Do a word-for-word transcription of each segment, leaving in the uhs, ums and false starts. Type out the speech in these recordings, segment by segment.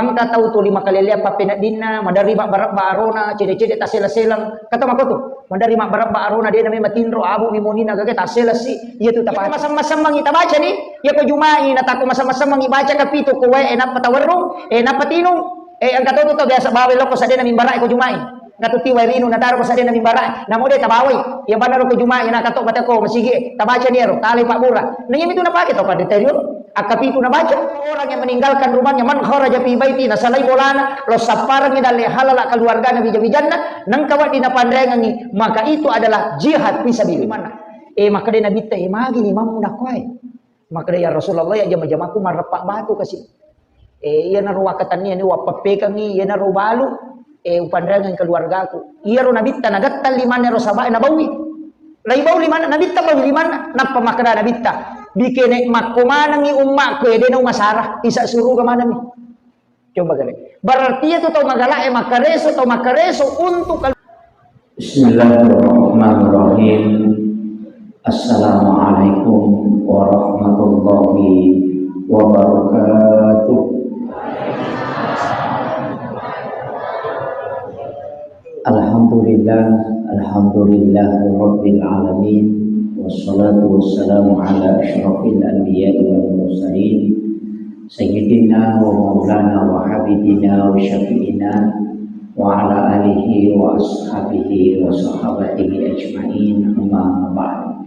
Engka tau tuli makalelea pappeneddinna, maderri mabbarebba arona, cede-cede tassela-selang. Kata makotu, maderri mabbarebba arona, de' name matinro, abu mi monina gage tassela si, iya tu tapa. Masemmang-semmangi tabaca ni, iya ko Juma'i, na tako masemmang-semmangi baca kapitu ko wae, e nappa tawerrung, e nappa tinung. E engka to tu tau biasa bawa loko sadena mimbara ko Juma'i. Engka tu tiwai rinu nataro ko sadena mimbara, namo de' tabawai. Iya banna ro ko Juma'i, na kato mate ko masigi, tabaca ni ero, talai pabbura. Na iya mitu napake to pada terio. Akkapitu nabaca, orang yang meninggalkan rumahnya, man kharaja fi baiti, nasalai bolana, lo sapparengngi dalle halala keluargana bija-bijanna, nengka wedding napanreangengngi, maka itu adalah jihad fi sabilillah. Mana? E, makkeda Nabitta, e, magi limammu nakkoe? Makkeda, ya Rasulullah, ya jama-jamaku marreppa batu kasi. E, iyanaro wakkatenniani wappeppekengngi, iyanaro balu, e, upanreangeng keluargaku. Iyaro Nabitta nagettang limanna ro sahabae nabaui. Laibau limanna, Nabitta baui limanna. Nappa makkeda Nabitta, bikene makko manengngi ummakku, e, de' naumasara, isa suruga manenni. Coba kale. Berarti itu tau magala, e, makkareso, tau makkareso untuk kal- Bismillahirrahmanirrahim. Assalamualaikum warahmatullahi wabarakatuh. Alhamdulillah, alhamdulillah rabbil alamin. Wassalatu wassalamu ala asyrafil anbiya'i wal mursalin. Sayyidina wa maulana wa habibina wa syafi'ina wa ala alihi wa ashabihi wa sahabatihi ajma'in, amma ba'd.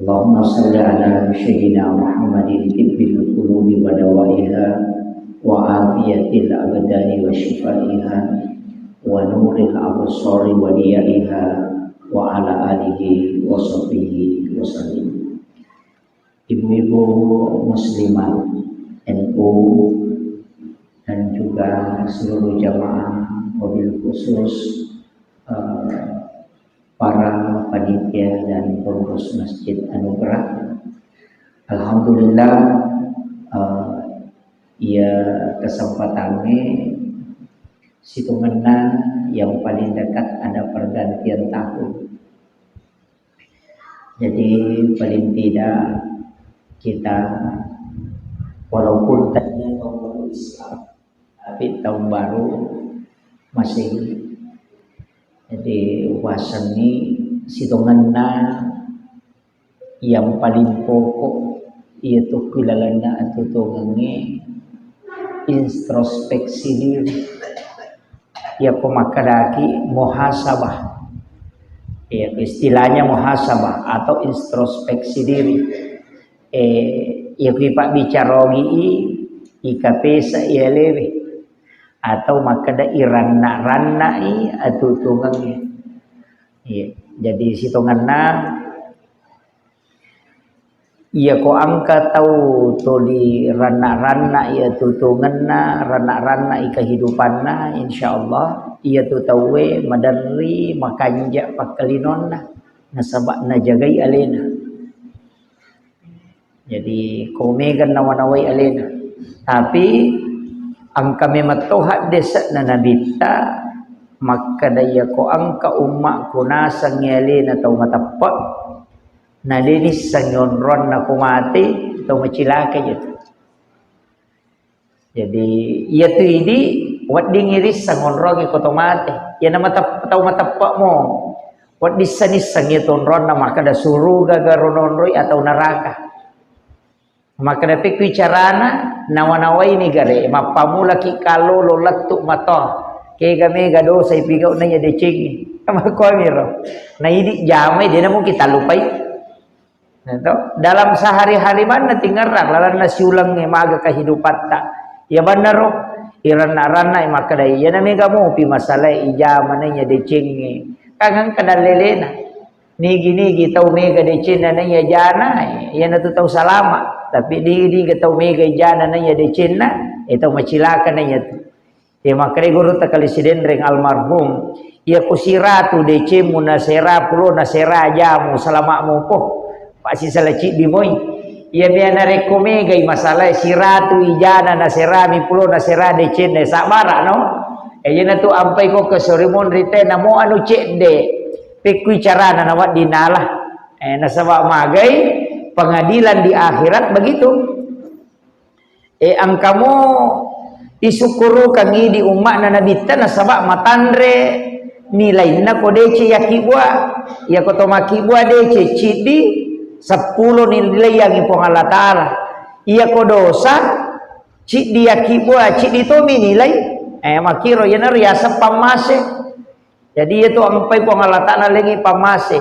Allahumma salli ala sayyidina Muhammadin tibbil qulubi wa dawaiha wa afiyatil abdani wa shifaiha wa nuril absari wa diyaiha wa ala alihi wa sahbihi wa sallim. Ibu-ibu muslimat N U dan juga seluruh jamaah, wabil khusus, eh, para panitia dan pengurus Masjid Anugerah. Alhamdulillah, eh, iya kesempatannya situngenna yang paling dekat ada pergantian tahun. Jadi paling tidak kita, walaupun tadinya tahun baru Islam, tapi tahun baru Masehi. Jadi upasengngi sitongenna yang paling pokok, iya tu ku ilalenna atuo-tuongengnge introspeksi diri. Iya ko makkedaki muhasabah. Iya, istilahnya muhasabah atau introspeksi diri. Eh, iya ku ipabbicara ogi i, ikapesa iya lewe. Atau makkeda iranna-ranna i atuo-tuongengnge. Iya, jadi sitongenna Iya ko engka tau tuli ranna-ranna iya tutungenna, ranna-ranna i kehidupanna, insyaallah iya tu tauwe maderri makanja pakkalinonna, nasaba najagai alena. Jadi ko mega nawa-nawai alena. Tapi engka memang to haddese'na Nabitta makkeda, iya ko engka ummakku nasengngi alena tau mateppe, na de nissengngi onronna ko mate, tau macilaka je tu. Jadi, iya tu idi wedding irisseng onrongnge ko to mate. Iya na matep-, tau mateppe mo, wedding isseng-isseng iya tu onronna makkeda suruga garo nonroi atau neraka. Makkeda, pekkui carana, nawa-nawaini gare, mappamulaki kallolo lettu matoa. Kega mega dosa ipigau na iya decengnge. Makkuamiro. Na idi jamai, de na mungkin tallupai. Nah, to? Dalam sehari-hari manna tingerang, lalanna siulengnge maga kehidupatta. Iya bannaro, iranna-ranna makkeda, iya na mega mopi masalae ijama na iya decengnge. Kan engka dallelena. Nigi-nigi tau mega decenna na iya jana, iyanatu tau salama. Tapi nigi-nigi tau mega ijana na iya decenna, e tau macilaka na iya tu. E makkeda gurutta kali Sidenreng almarhum, iya ko siratu decemmu nasera pulo nasera jamu salama'mu po. Pasisala ciddi moi. Iya mea narekko megai masalae siratu ijana naserami pulo nasera decenna, sabbara no. E iyanatu ampai ko ke sorimonri te namo anu cedde. Pekkui carana nawedding nala. Eh, nasaba magai pengadilan di akhirat begitu. Eh, engkamo Isukkurukangngi di umma'na Nabitta nasaba matanre nilainna ko deceng yakkibua. Iyako to makkibua deceng ciddi, seppulo nilaiangngi Puang Allah Ta'ala. Iyako dosa, ciddi yakkibua, ciddi tomi nilai. Eh, makkiro iyanaro yaseng pammase. Jadi iyatu ampai Puang Allah Ta'ala lengi pammase.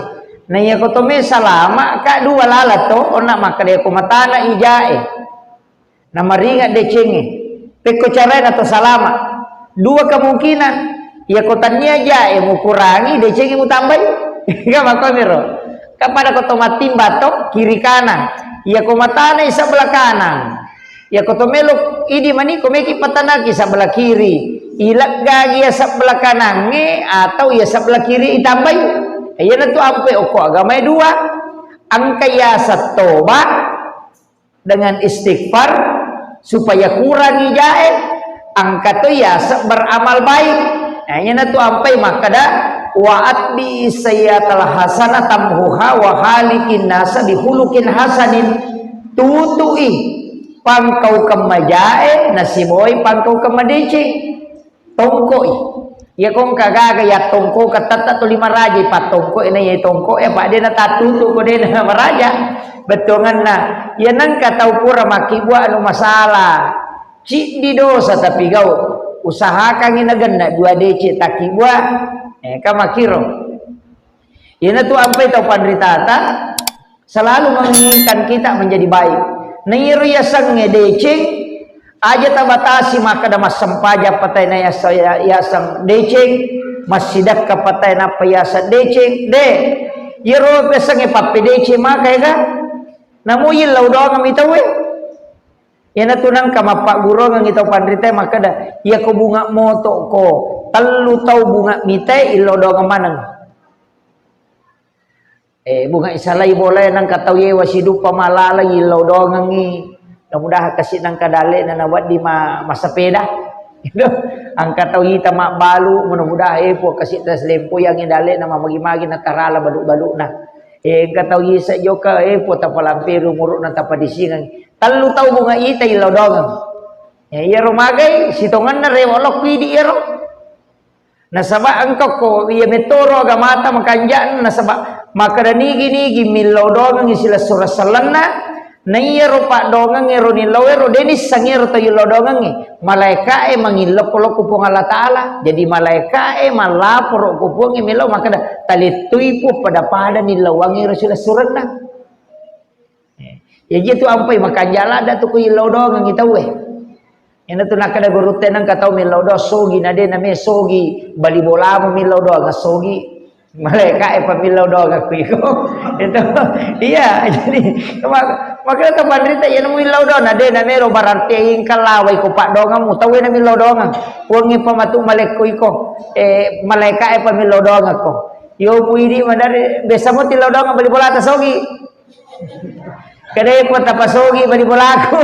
Na iyako to me salama ka dua lala to, onna makkeda ko matana ijae. Namaringa decengnge. Pekko carae nato salama. Dua kemungkinan. Iyako tannia jae mukurangi, decengnge mutambai. Ga makkomiro. Kapada ko to matimba to kiri kanan. Iyako matanai sebelah kanan. Iyako to melo idi mani ko meki patanaki sebelah kiri. Ileggagi ya sebelah kanangnge atau ya sebelah kiri itambai. Iyanatu ampe okko agamae dua. Engka yaseng toba dengan istighfar supaya kurangi jae, engka to yaseng beramal baik. Nah, iyanatu ampai makkeda, "Wa atbi sayyatal hasanah tamhuha wa khaliqin nasa bihulukin hasanin." Tutui pangkaukeng majae nasibawai pangkaukeng madeceng. Tongkoi. Iya ko engka gaga ya tongko ketetta tuli maraja pattongko ena ya tongko ya pak dena tatutu ko dena maraja. Bettuanganna. Ya nengka tau pura makkibua anu masalah. Ciddi dosa tapi gau. Usahakangi nagenna dua deceng takkibua. Eh, ka makkiro. Iyanatu ampai tau panritata selalu menginginkan kita menjadi baik. Nairo yasengnge deceng, aja tabatasi makkeda massempajang patai na yasa-, ya-, yaseng deceng, massidekka patai nappa yaseng deceng, de. Iyaro yasengnge pappedeceng maka ega. Namo yillau doangeng mi tauwe. Iyanatu nengka mappagguruangengngi tau panritae makkeda, "Iyako bunga moto ko, tellu tau bunga mitae illau doangeng maneng." Eh, bunga isalai bolae nengka tau yewa siduppa malalai illau doangengngi. Mudah-mudahan kasi nengka dalle'na nawedding ma-, massepeda. Gitu. Engka tau ita mabbalu, mudah-mudahan eh, puang kasi tas lempo yang dalle'na mamagi-magi natarala balu-balu'na. Eh, engka tau isa joka, eh, puang tapalamperu muru'na tapadisingeng. Tellu tau bunga ita illau doangeng. Ya, iyaro magai, sitongenna rewa lokku idi iyaro. Nasaba engka ko iya metoro agamata makanja'na, nasaba makkeda nigi-nigi millau doangengngi silessureng sellenna, na iyaro paddoangengnge ro nillau ero, de nissengngi ero tau illau doangengnge. Malaeka'e mangillau ko lokku Puang Allah Ta'ala. Jadi malaeka'e mallaporo ko Puangnge millau makkeda, "Talettui Puang pada-pada nillauangngi ero silessurenna." Eh, ya jitu ampai makanja ladda tu ku illau doangengngi tauwe. Ina tu nakkeda gurutta nengka tau millau doang sogi, na de name sogi, bali bolamu millau doang sogi. Malaeka'e pa millau doang aku iko. Itu. Iya, jadi mak-, makanya tu panrita ya nemu illau doang, na de name lo berarti engka lawai ko paddoangemmu, tauwe na millau doang. Puangnge pa matu malekko iko. Eh, malaeka'e pa millau doang aku. Yo muidi madari biasa mo tillau doang bali bolata sogi. Kedai pun tapasogi bali bolaku.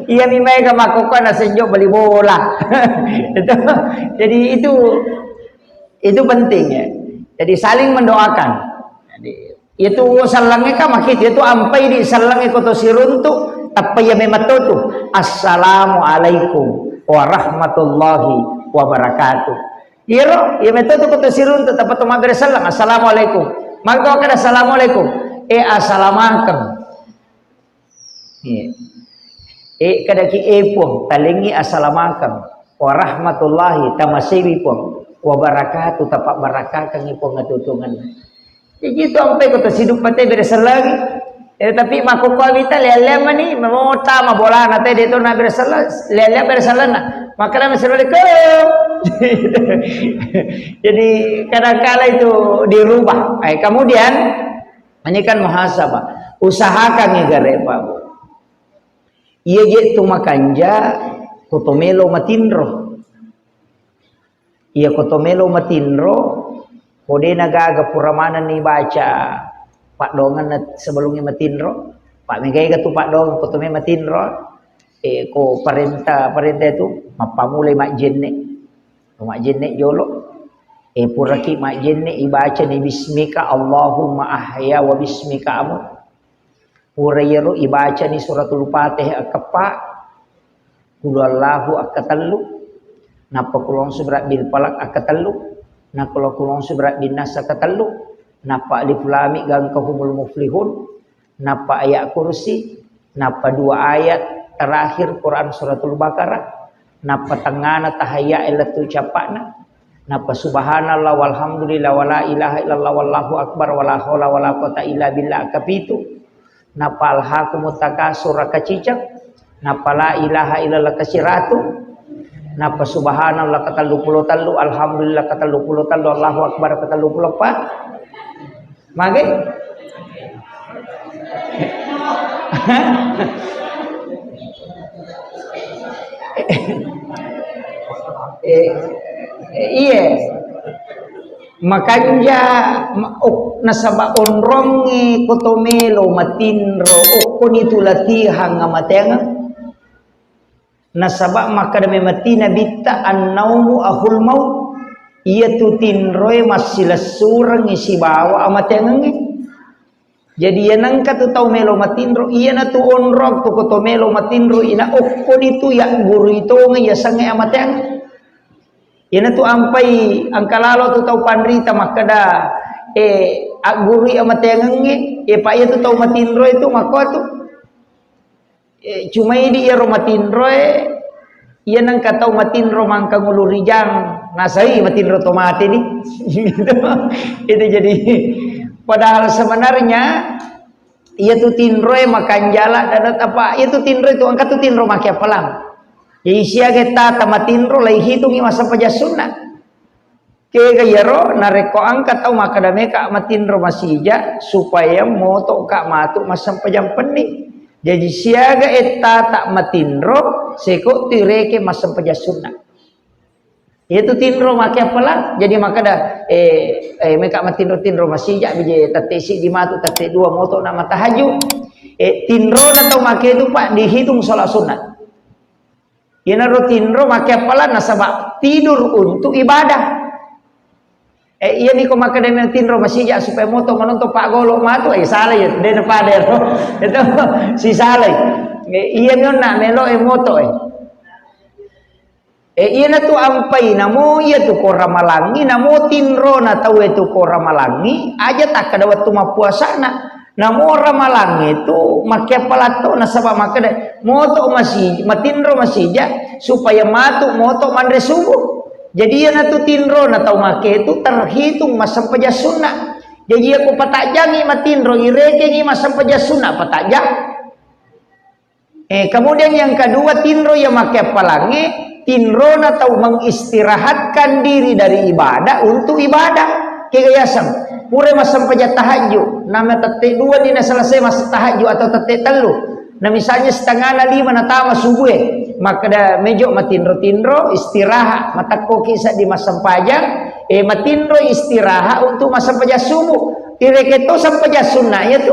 Iya mi maega makkokkoe nasenjo bali bola. Itu. Jadi itu, itu penting ya. Jadi saling mendoakan. Jadi itu sellengnge kan makkit, itu ampai di sellengnge koto siruntu, tappa iya memang tu. "Assalamualaikum warahmatullahi wabarakatuh." Iyaro, iya metto tu koto siruntu, tappa to mabbere selleng, "Assalamualaikum." Magga kada "Assalamualaikum." Eh, "Assalamakeng." Iya. Eh, kadaki, "Eh, Puang, talengngi assalamakeng. Warahmatullahi, tamasewi, Puang. Wabarakatuh, tapabbarakakengngi, Puang, atutungenna." Jadi itu ampe ko to sidup pate bere selagi. Eh, tapi makkokkoe wita lea-lea mani, memota mabolana te de to na bere sela-, lea-lea bere selana. Makkeda, "Assalamualaikum." Jadi kadangkala itu dirubah. Eh, kemudian ini kan muhasabah. Usahakan ya gare, Pak, Bu. Iya je tu makanja, ko to melo matinro. Iya ko to melo matinro, ko de na gaga pura manenni baca paddoangenna sebelumnya matinro, pa megaega tu paddoangeng ko to me matinro, eh, ko parenta, parenta itu mappamulai majjenne. Majjenne jolo. Eh, puraki majjenne ibaca ni bismika Allahumma ahya wa bismika amut. Pura iyaro ibacani suratul Fatihah akeppa, Qul huwallahu akkatellu, nappa Qul a'udzu birabbil falaq akkatellu, nappa Qul a'udzu birabbin nas akkatellu, nappa Alif Lam Mim gangka humul muflihun, nappa ayat kursi, nappa dua ayat terakhir Quran Suratul Baqarah, nappa tengngana tahayya lettu cappa'na, nappa subhanallah walhamdulillah wala ilaha illallah wallahu akbar wala haula wala quwata illa billah kapitu, nappa alhaakumut takasur kaciceng, nappa la ilaha illallah kasiratu, nappa subhanallah katellu pulo tellu, alhamdulillah katellu pulo tellu, Allahu akbar katellu pulo eppa. Mage? Eh, eh, iye. Makanja ma-, ok-, nasaba onrongnge ko to melo matinro, okkoni tu latihang amateangeng. Nasaba makkeda memati Nabitta, "Annaumu ahul maut." Iyatu tinroe massilessurengngi sibawa amateangengnge. Jadi, iya nengka tu tau melo matinro, iyanatu onrong tu ko to melo matinro, ina okkoni tu yaggurui tongeng yasengnge amateang. Iyanatu ampai engka lalo tu tau panrita makkeda, eh, aggurui amateangengnge, eh, pa iyatu tau matinro itu makko tu. Eh, cuma idi iyaro matinroe, iya nengka tau matinro mangka ngulu rijang, nasai matinro to mate ni. Itu jadi, padahal sebenarnya iya tu tinroe makanjala dan apa, iya tu tinroe tu engka tu tinro make appalang. Jadi siaga tata matinro lai hitungi massempajang sunna. Kega iyaro, narekko engka tau makkeda meka matinro masija supaya motoka matu massempajang penni. Jaji siaga ettata matinro, seko tu ireke massempajang sunna. Iyatu tinro make appalang, jadi makkeda, eh, eh, meka matinro-tinro masija, bije tette siddi matu, tette dua moto na matahajju. Eh, tinrona tau make itu, Pak, dihitung sholat sunat. Iyanaro tinro make appalang nasaba tidur untuk ibadah. Eh, iyami ko makkeda melo tinro masija supaya moto manonton paggolo matu, eh, salai ya, de' napada ero. Itu sisalai. Eh, iyami onna melo e moto e. Eh, iyanatu ampai namo iyatu ko ramalangi, namo tinrona tau e tu ko ramalangi, aja takkeda wettu mappuasana. Namo ramalangnge tu makkeappalatto nasaba makkeda moto masi-, matinro masija supaya matu moto manre subuh. Jadi iyanatu tinrona tau make tu terhitung massempajang sunna. Jadi iyako patajjangi matinro, irekengi massempajang sunna patajjang. Eh, kemudian yang kedua, tinro yang make appalangnge, tinrona tau mengistirahatkan diri dari ibadah untuk ibadah. Kega yaseng, pura massempajang tahajju, nama tette dua ni na selesai mas tahajju atau tette tellu. Nah, misalnya setengah na lima natama subuh e, makkeda mejo matinro-tinro, istirahat, matekkoki seddi massempajang, eh, matinro istirahat untuk massempajang subuh. Ireke to sempajang sunna ya tu.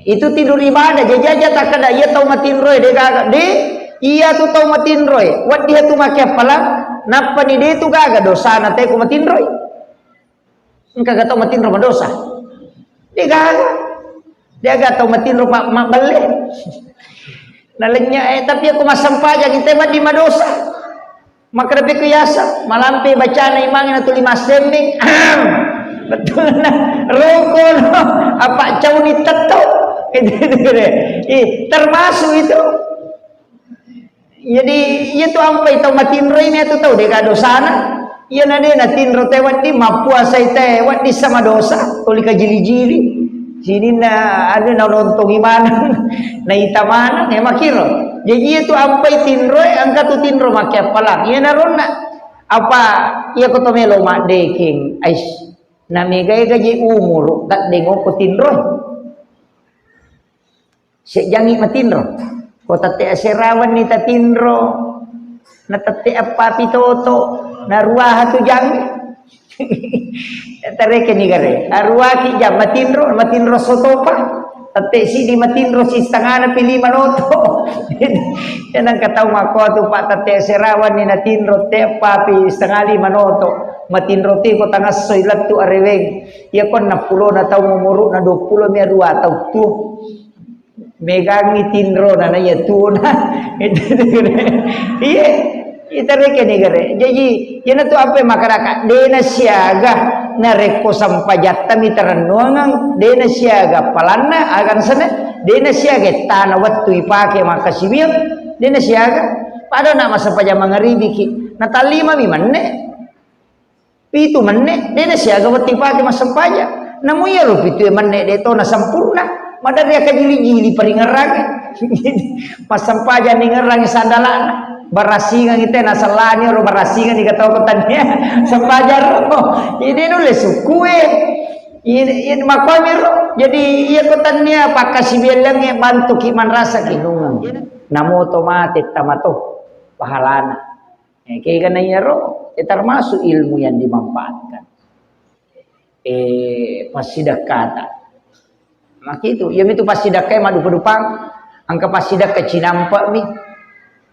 Itu tidur ibadah, jaji aja takkeda iya tau matinroe, de' gaga, de', iya tu tau matinroe, wedding tu make appalang, nappani de' tu gaga dosana te ko matinroe. Engka ga tau matinro madosa? De' gaga. De' gaga tau matinro ma-, mabbelle. Nalenya, eh, tapi aku massempajang, ite wedding madosa. Makkeda pekko yaseng, malampe bacana imangnge na tuli massembeng. Ahem. Betulna. Roko no. Apa cauni tetto. Ih, termasuk itu. Jadi, iya tu ampai tau matinro ini atu tau de' gaga dosana. Iya na de' natinro te wedding, mappuasai te wedding sama dosa. Tuli kajili-jili. Sininna anu na nontongi maneng, na ita maneng, eh, makkiro. Jaji iya tu ampai tinroe, engka tu tinro make appalang. Iya na ronna. Apa iya ko to melo maddekeng, ais. Na mega-ega je umuru, taddengoko tinroe. Sejjangi matinro. Ko tette aserawanni tatinro, na tette appapi toto, na ruaha tu jang. Tarekeni gare. Aruaki jang matinro, matinro sotopa. Tette sidi matinro si setengana pi lima noto. Tenang katau mako tu Pak, tette aserawanni natinro, tette appapi setengah lima noto. Matinro ti ko tangassoi lettu areweng. Iya ko enam puluh na tau umuru na dua puluh mi arua tau tu. Megangi tinrona na iya tuona. Iya, ita rekeng ni gare. Jaji, iyana tu apa makaraka, dena siaga, narekko sempajatta mi tarennuangang, dena siaga palanna, agan sana, dena siaga tana wettu ipake makkasiwiang, dena siaga. Pada na massempajang mangaribiki, na tallima mi menne. Pitu menne, dena siaga wettu ipake massempajang. Namu iyaro pitu e menne de to na sempurna. Maderri akajili-jili paringerrange. Massempajang ningerrangi sandalana. Barasingang ite nasellani ro barasingang ni kata ko tania. Sempajang ro. Ini nulle sukue. Ini, ini makomi ro. Jadi iya ko tania pakkasiwiang bantuki manrasa kinungang. Namo to mate tamato pahalana. Eh, kegana iyaro, eh, termasuk ilmu yang dimanfaatkan. Eh, passidekkata. Makitu, iya mitu passidekkai maddupa-dupang, engka passidekka cinampa mi.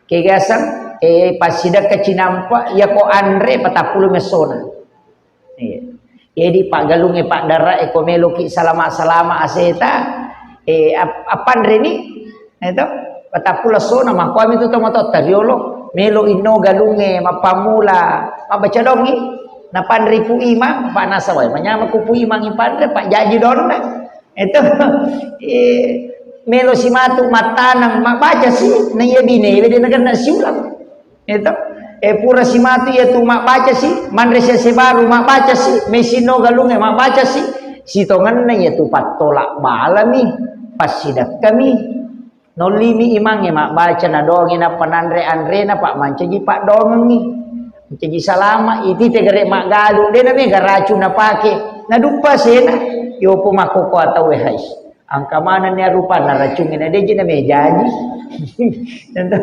Kegasang, eh, passidekka cinampa, iya ko anre patappulo messona. Iya. Jadi paggalungnge paddara e ko meloki salama-salama aseta, eh, ap-, appanreni? Eto, patappulo sona makkuami tu tomatoatta riolo, melo inno galungnge mappammula mabbaca dongi, napanre Pu Imang, pa nasawai manyama ku Pu Imang ipanre, pa jaji donna. Eto, eh, melo simatu mattaneng mabbaca si, na iya bine, wede nagenna siulang. Eto, eh, pura simatu iya tu mabbaca si, manre sese baru mabbaca si, messinno galungnge mabbaca si, sitongenna iya tu pattolak balami, passidekkami. Nollimi imangnge mabbaca na doangnge nappa nanre anrena, pa mancaji paddoangengngi. Mancaji salama, iti tegere maggalung, de na mega racung napake. Naduppa sena, yopo makkokkoa tauwe hais. Angka manenni arupanna racungnge na deji na mejaji. Tentu.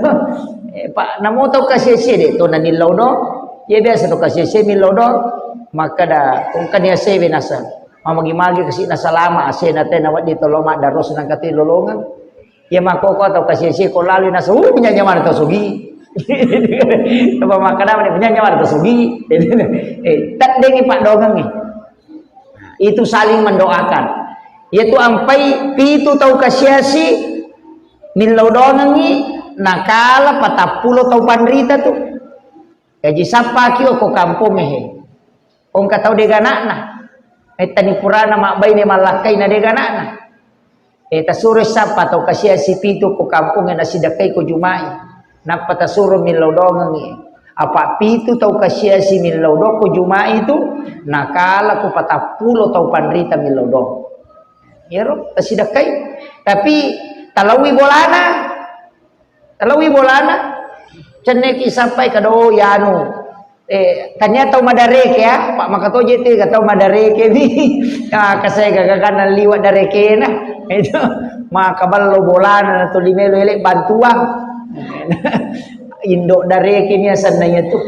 Eh, pa namo tau kasie-sie de to nanillau do. Iya biasa to kasie-sie millau do. Makkada, kongkani asewe nasa. Mamagi-magi kasi na salama, asena te na weddi tolo maddaros nangka tu lolongeng. Iya makkokkoa tau kasie-sie ko lalu nasa, uh, nyanyamana tau sogi. Apa makkada mani nyanyamana tau sogi. Eh, teddengi paddoangengngi. Itu saling mendoakan. Iyatu ampai pitu tau kasiasi millau doangengngi nakala patappulo tau panrita tu. Jaji sappaki okko kampongnge he. Engka tau dega ana'na. Mettani purana mabbaine mallakkaina dega ana'na. Eh, tasuro sappa tau kasiasi pitu ko kampongnge nasidekkai ko Juma'i. Nappa tasuro millau doangengngi. Apa pitu tau kasiasi millau doang ko Juma'i tu, nakala ko patappulo tau panrita millau doang. Iyaro tasidekkai. Tapi talaui bolana. Talaui bolana, cenneki sappai kado yanu. Eh, tania tau madareke ya, Pak, makatoje te tau madareke ni. Ya, kasai gagakan liwat darekena. Itu maka ballo bolana tu limelo ele bantuang. Indo dareke ni asanna iya tu.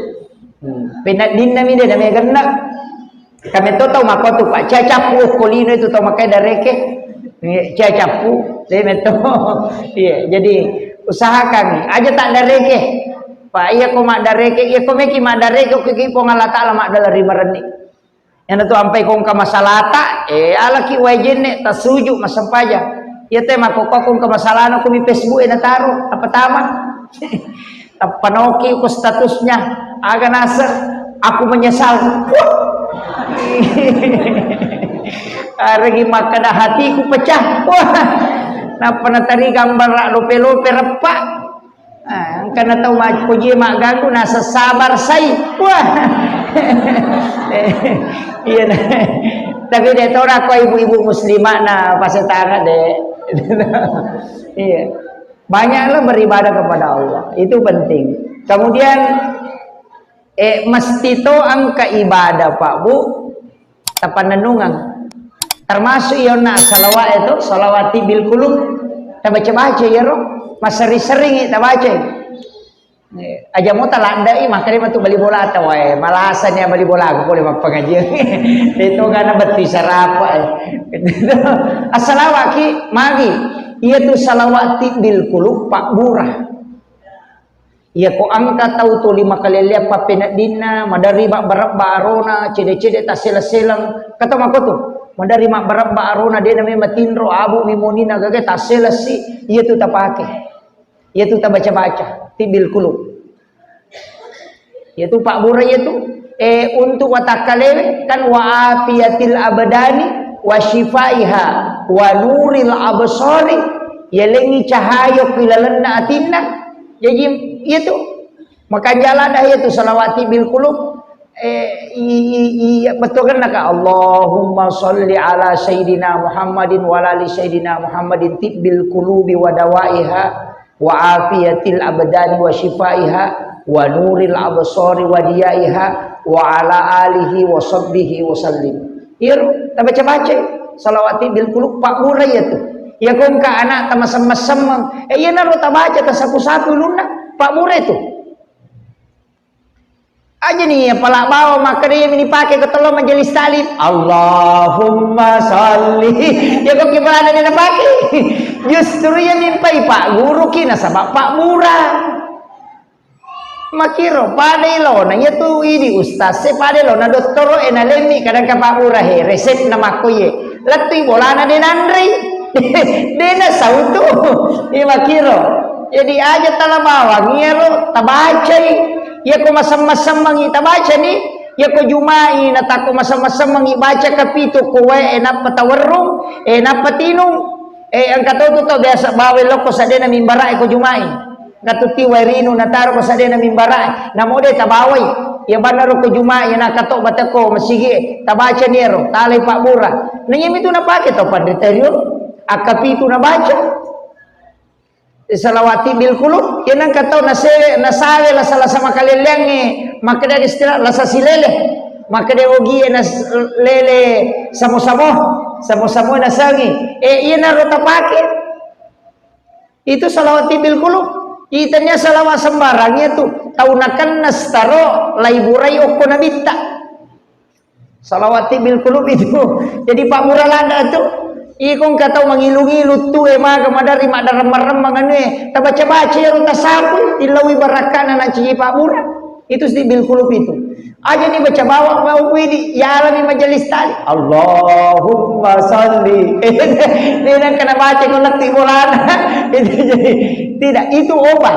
Hmm. Penaddinna mi de na meganna. Kametto tau makkotu, Pak, cia cappu okko lino itu tau makkai dareke. Iya, cia cappu, de metto. Iya, jadi usahakan aja tak dareke. Pak, iya ko maddareke, iya ko meki maddareke, okko ki Puang Allah Taala maddala ri marenni. Yana tu ampai ko engka masalata, eh, alaki wae jenne, tasuju, massempajang. Iya te makkokko ko engka masalana ko mi Facebook e nataro, apa tama. Tappanoki ko statusnya, aga naseng, aku menyesal. Wah. Aregi makkada hatiku pecah. Wah. Nappa natari gambar lope-lope reppa. Ah, engka na tau ma-, pojie magganggu naseng sabar sai. Wah. Iya. Tapi de tona ko ibu-ibu muslimah na pasetanga de. Iya. Banyaklah beribadah kepada Allah. Itu penting. Kemudian, eh, mesti to engka ibadah, Pak, Bu, tapannennungang. Termasuk iya onna salawat itu, salawati bil qulub. Tabaca-baca iyaro, massering-seringi tabaca. Eh, aja mo taladdai, makanya matu bali bola atau wae, malasani bali bola aku boleh mappengajian. Itu karena betul sarapa, eh. Assalawaki, magi. Iya tu salawati bil qulub, Pak, burah. Iya ko engka tau tuli makalelleang pappeneddinna, maderri babbarebba arona, cede-cede tasseleng-seleng, kata makotu. Maderri mabbarebba arona, de' nami matinro, abu mi monina gaga tasselessi, iyatu tapake. Iyatu tabaca-baca, tibbil qulub. Iyatu pabbura iyatu, eh, untuk watakkalewe kan wa afiyatil abdani wa syifaiha wa nuril absari, yalengngi cahaya ki lalenna atinna. Jaji iyatu Makanja ladda iyatu salawat tibbil qulub, eh, i, i, i, bettuanna ka, Allahumma salli ala sayyidina Muhammadin wa ala ali sayyidina Muhammadin tibbil qulubi wa dawaiha wa afiyatil abdani wa syifaiha wa nuril absari wa diyaiha wa ala alihi wa sahbihi wa sallim. Iyaro tabaca-baca salawat tibbil qulub, pabbura iyatu. Iya ko engka anak tamasem-masemmeng, eh, iyanaro tabaca tasapu-sapu ulunna, pabbura itu. Aja ni, apala bawa makkeda iyami dipake ko tello majelis taklim. Allahumma salli. Ya ko kibalana de' napake. Justru iya mimpai pak guru ki nasaba pabbura. Makiro, pada ilona, iya tu idi ustaz, se pada ilona dottoro e nalemmi kadang ka pabbura he, resep na makko ye. Lettui bolana de' nanrei. De' nasautu. Iya makiro. Jadi aja tala bawang iyaro tabacai. Iya ko masem-masemmangi tabacani. Iya ko Juma'i natakko masem-masemmangi baca kapitu ko wae, eh, nappa tawerrung, eh, nappa tinung. Eh, engka to tu tau biasa bawai lokko sadena mimbara e ko Juma'i. Engka tu tiwai rinu nataro ko sadena mimbara e. Namo de' tabawai. Iya bannaro ko Juma'i, iya nakka to bateko masigi e. Tabacani ero, talai pabbura. Nanyami tu napake to panrita rio. Akkapitu nabaca. Salawat tibbil qulub, iya nengka tau nasewe, nasawe lasa-lasa makaleleangnge, makkeda istilah lasa silele, makkeda ogie nas-, lele samo-samo, samo-samo nasengi. Eh, iyanaro tapake. Itu salawat tibbil qulub. Itanya salawat sembarang itu, tau nakenna staro, laiburai okko nabitta. Salawat tibbil qulub itu. Jadi pabbura ladda tu. Iko engka tau mangilu-ngilu tu e maga maderri maddaremmeng-remmeng anu e. Tabaca-baca ero tasapu, illaui barakkana nanciji pabbura. Itu tibbil qulub itu. Aja ni baca bawang mau widi, yalani majelis taklim. Allahumma salli. Dia nang kena baca ko letti bolana. Itu jadi tidak, itu obat.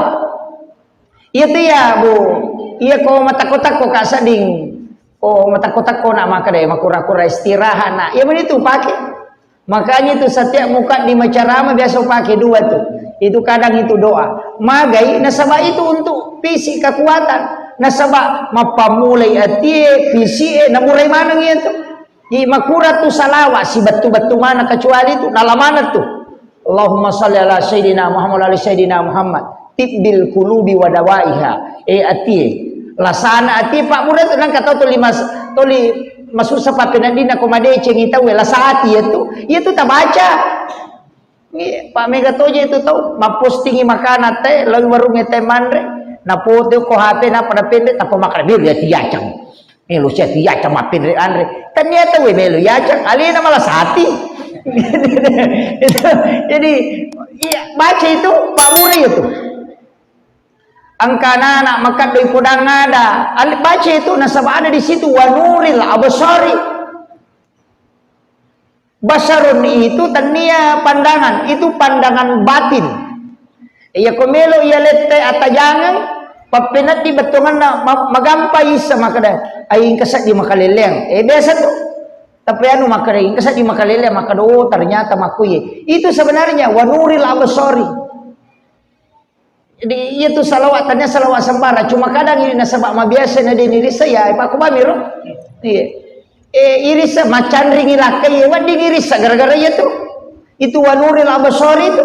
Iya tu ya, Bu. Iya ko matakko-takko ka sedding. Oh, matakko-takko na makkeda, makura-kura istirahat na. Iya meni tu pake. Makanya itu setiap mukaddimah ceramah biasa pake dua tu. Itu kadang itu doa. Magai nasaba itu untuk fisik kekuatan. Nasaba mappamulai atie, fisik e, namurai maneng iya tu. Jadi makura tu salawat sibettu-bettu mana kecuali tu dalam mana tu. Allahumma salli ala sayyidina Muhammad wa ala sayyidina Muhammad. Tibbil qulubi wa dawaiha. Eh, atie. Lasana atie pabbura tu nang kata tuli mas-, tuli masussa pappeneddinna ko madecengi tau e lasa atie tu. Iya tu tabaca. Iya, Pak Mega toje itu tau, mappostingi makanan te, lawi warungnge te manre, napote ko H P na pada pendek, tappa makan biru ya tiacang. Melo sia tiacang mappinre anre. Ternyata we melo yacang, alena malah sati. Jadi, iya, baca itu, pabbura itu. Engka anak-anak makaddoi podang ada, al-, baca itu, nasaba ada di situ, wa nuril absari. Basarun itu tennia pandangan, itu pandangan batin. Iya ko melo iya lette atajangeng, pappeneddi bettuanganna ma-, magampa issa makkeda, "Ai engka seddi makaleleang." Eh, biasa tu. Tapi anu makkeda, "Engka seddi makaleleang," makkeda, "Oh, ternyata makkuye." Itu sebenarnya wa nuril absari. Jadi, iya tu salawat, tania salawat sembarang. Cuma kadang ini nasaba mabiasa na deni risa ya, Pak Kubamiro. Iya. Eh, irisa macanringi lakkai, wedding irisa gara-gara iya tu. Itu wa nuril absari itu.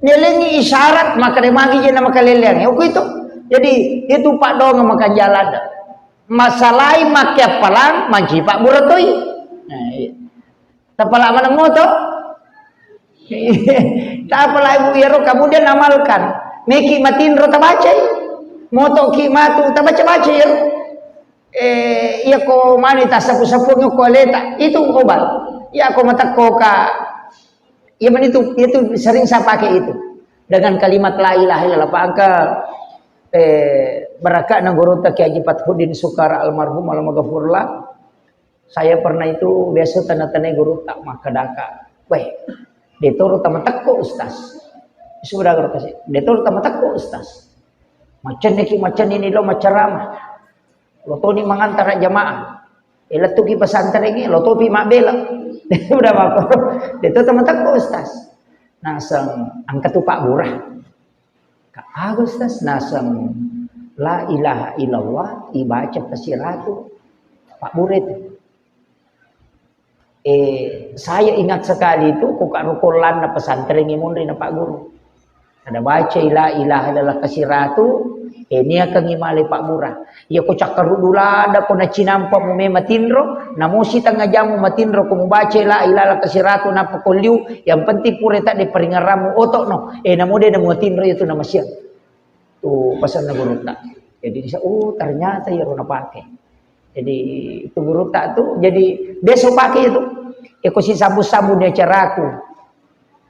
Nelengi isyarat, maka de magi je na makaleleang. Ya, itu. Jadi, itu Pak Dong makan jalan. Masalai make appalang, manci Pak Buratoi. Nah, iya. Tapala maneng moto. Tapala ibu iyaro kemudian amalkan. Meki matinro tabacai. Moto ki matu tabaca-baca iyaro. Eh, iya ko mani tasapu-sapu ko aleta. Itu obat. Iya ko matakko ka. Iya mani itu, itu sering saya pakai itu. Dengan kalimat la ilaha illallah. Pak angka, eh, barakatna gurutta Kiai Haji Fathuddin Sukara almarhum almaghfurlah. Saya pernah itu biasa tana-tanai gurutta makkedaka, "Weh, detoro tamatekko, Ustaz." Sudah guru kasih, "Detoro tamatekko, Ustaz." Macenneki, macennini lo maccarama. Lo toni mangantara jamaah. E, lettuki pesantrengnge, lo topi mabbela. Udah mako. Deto tamatekko, Ustaz. Naseng angka tu Pak Burah. Ka aga, Ustaz? Naseng la ilaha illallah ibaca pesiratu Pak Burah itu. Eh, saya ingat sekali itu, ku ka rukollanna pesantren imunri na Pak Guru. Ada baca la ilaha illallah kasiratu, eh, niakangi male Pak Burah. Iya ko cakkaruddu lada ko nacinampa mu mema tinro, namosi tengah jamu matinro ko mubaca la ilaha illallah kasiratu nappa ko liu, yang penting pura tak diperingaramu otok no, eh, namo de namo tinro itu nama siang. Tu pasanna gurutta. Jadi bisa, oh, ternyata iyaro napake. Jadi itu gurutta tu, jadi besok pake itu. Eko si sabu-sabu di acaraku.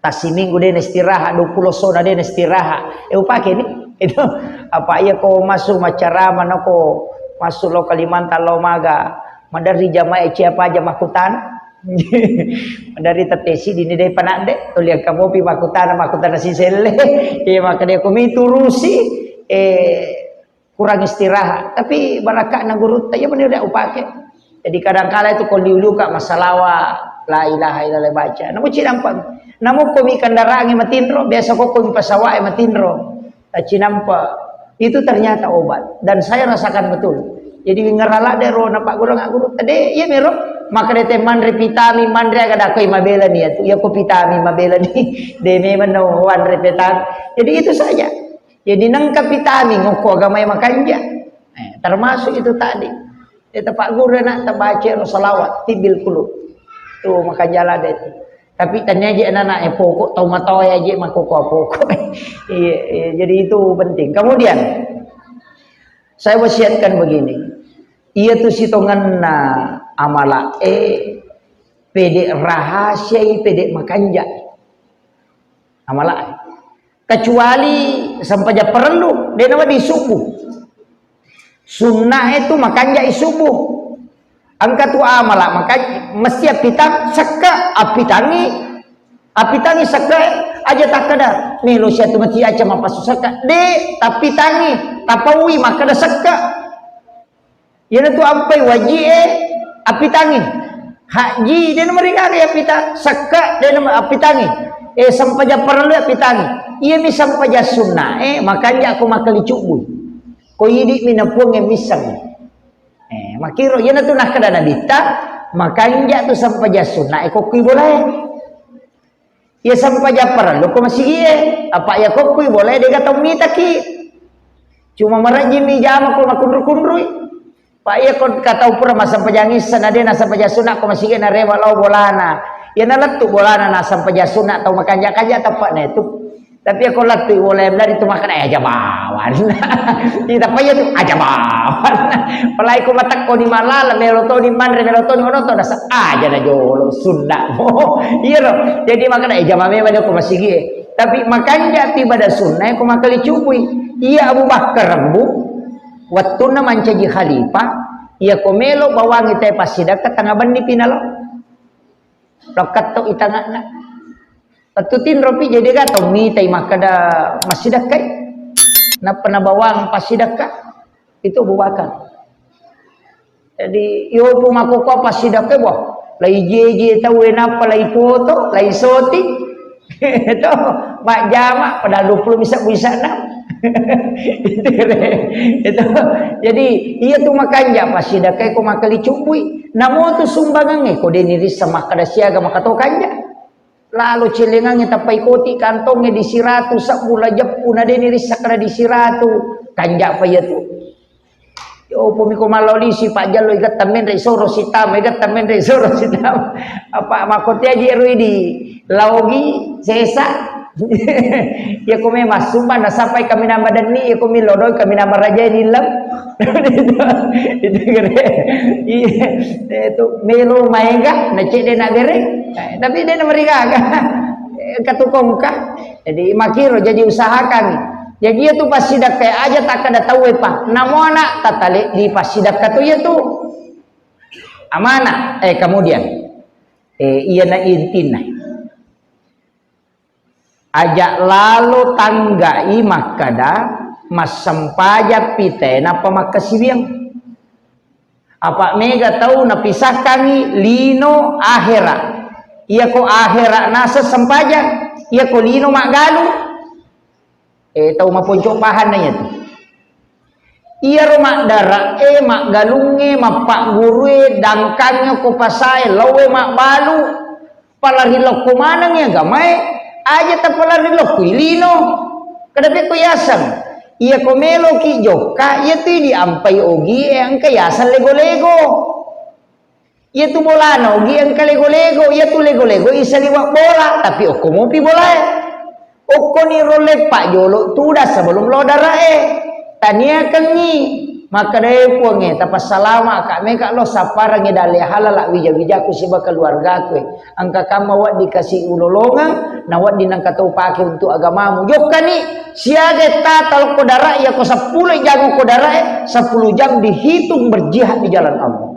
Tasi minggu de istirahat, dua puluh sona de istirahat. Eh, upake ni. Itu apa iya ko masuk macarama nako masuk lo Kalimantan lo maga. Madari jamaah siapa aja makutana. Dari tetesi dini dai panadde, tuli engka mopi makutana, makutana siselle. Iya, maka dia kumi turusi, eh, kurang istirahat. Tapi barakakna gurutta, iya bener dia upake. Jadi kadang kala itu ko liu-liu ka massalawa, la ilaha illallah baca. Namu cinampa. Namu ko mi kendaraan matinro, biasa ko ko mi pesawat matinro. Tacinampa. Itu ternyata obat. Dan saya rasakan betul. Jadi ngerala dero na Pak Guru, nggak guru tadi, iya mero. Maka dia teh manre pitami, manre aga dakoi mabela ni ya tu. Ya ko pitami mabela ni. De memang no wanre pitami. Jadi itu saja. Jadi nengka pitami ngoko agama yang makanja. Eh, termasuk itu tadi. Ita Pak Guru nak tabaca ro salawat tibil kulub. Tu makanja lada itu. Tapi tanya aja anak-anak, eh, pokok tau matoa aja mako ko pokok. Iya, iya, jadi itu penting. Kemudian saya wasiatkan begini. Iya tu sitonganna amala eh pede rahasiai pede makanja. Amala eh. Kecuali sempajang parellu, de nawedding subuh. Sunna itu makanja subuh. Engka tu amala maka mesti appitang sekka, appitangi, appitangi sekka aja takkeda melo sia tu mati aja mappasu sekka. De, tappitangi, tapaui makkeda sekka. Iyanatu ampai waji'e appitangi. Haji de na marigaga ya pita, sekka de na appitangi. Eh, sempajang parellu appitangi. Iya mi sempajang sunna, eh, makanja ko makkali cubbu. Ko idi mi napuang e misseng. Eh, makiro iyanatu nakkeda nabitta, makanja tu sempajang sunna, eh, ko kui bolae. Iya sempajang parellu ko masigie, apa iya kokkui bolae dega tau mitaki. Cuma marajjing mi jama ko makunru-kunrui. Pa iya ko katau pura masempajang issa na de nasempajang sunna ko masigie narewa lao bolana. Iya nalettu bolana nasempajang sunna tau makanja-kanja teppa na itu. Tapi iya ko lettu bolae melari tu makan eh aja bawan. Iya tapi iya tu aja bawan. Palai ko matekko ni malala melo toni manre melo toni ono to nasa aja na jolo sunna. Iya lo. Jadi makanya eh jama memang ko masigi. Tapi makanja pi pada sunna ko makali cubui. Iya Abu Bakar rembu. Wattunna mancaji khalifah. Iya ko melo bawangi te passidakka tengah benni pinalo. Lokatto itangana. Lettu tinro pi jadi ga tau mitai makkeda massidakkai. Nappa nabawang passidakka. Itu Abu Bakar. Jadi, yopo makkokkoe passidakkae, wah, lai jeje tauwe nappa lai foto, lai syuting. Itu majjama padahal dua puluh bisa bisa enam. Itu kere. Itu. Jadi, iya tu makanja passidakkae ko makkali cubbui. Namo tu sumbangangnge ko deni rissa makkada siaga makato kanja. Lalo celengangnge tappa ikoti kantongnge di siratu sabbu la jeppu na deni rissa kada di siratu. Kanja pa iya tu. Yo, upami ko mallau lisi pajjallo igetta menre soro sitama, igetta menre soro sitama. Apa makkote aji ero idi laogi sesa. Ya ko memang sumpah nasappai kaminang madenni, ya ko milodoi kaminang marajai nilem. Itu gere. Iya, itu melo maega na cedde na gere. Tapi de na marigaga. Katukongka. Jadi makiro jadi usahakan. Jadi iya tu passidakka aja takkada tauwe pa. Namo anak tatale di passidakka tu iya tu. Amanah, eh, kemudian, eh, iyana intinna. Aja lalo tanggai makkada, massempajang pite nappa makkasiwiang. Apa mega tau napisakkangi lino ahera. Iyako ahera naseng sempajang, iyako lino maggalu. Eh, tau maponco pahanna iyatu. Iyaro maddara'e, maggalungnge, mappagguru'e, dangkangnge ko pasae, laowe mabbalu, palari lokko manengngi agamae, aja tapalari lokko lino. Kada pekko yaseng. Iyako meloki jokka, iyatu diampai ogie, engka yaseng lego-lego. Iyatu bolana ogi engka lego-lego, iyatu lego-lego isaliweng bola, tapi okko mopi bolae. Okkoni ro leppa jolo tudang sebelum lo darae. Taniakengngi, makkedae Puangnge, tapassalama ka meka lo sapparengngi dalle halala wija-wijaku siba keluargaku e. Engka kamma wedding kasi ulolongeng, na wedding nengka tau pake untuk agamamu. Jokkani, siaga tata lokko dara iyako seppulo jang ko darae, sepuluh jam dihitung berjihad di jalan Allah.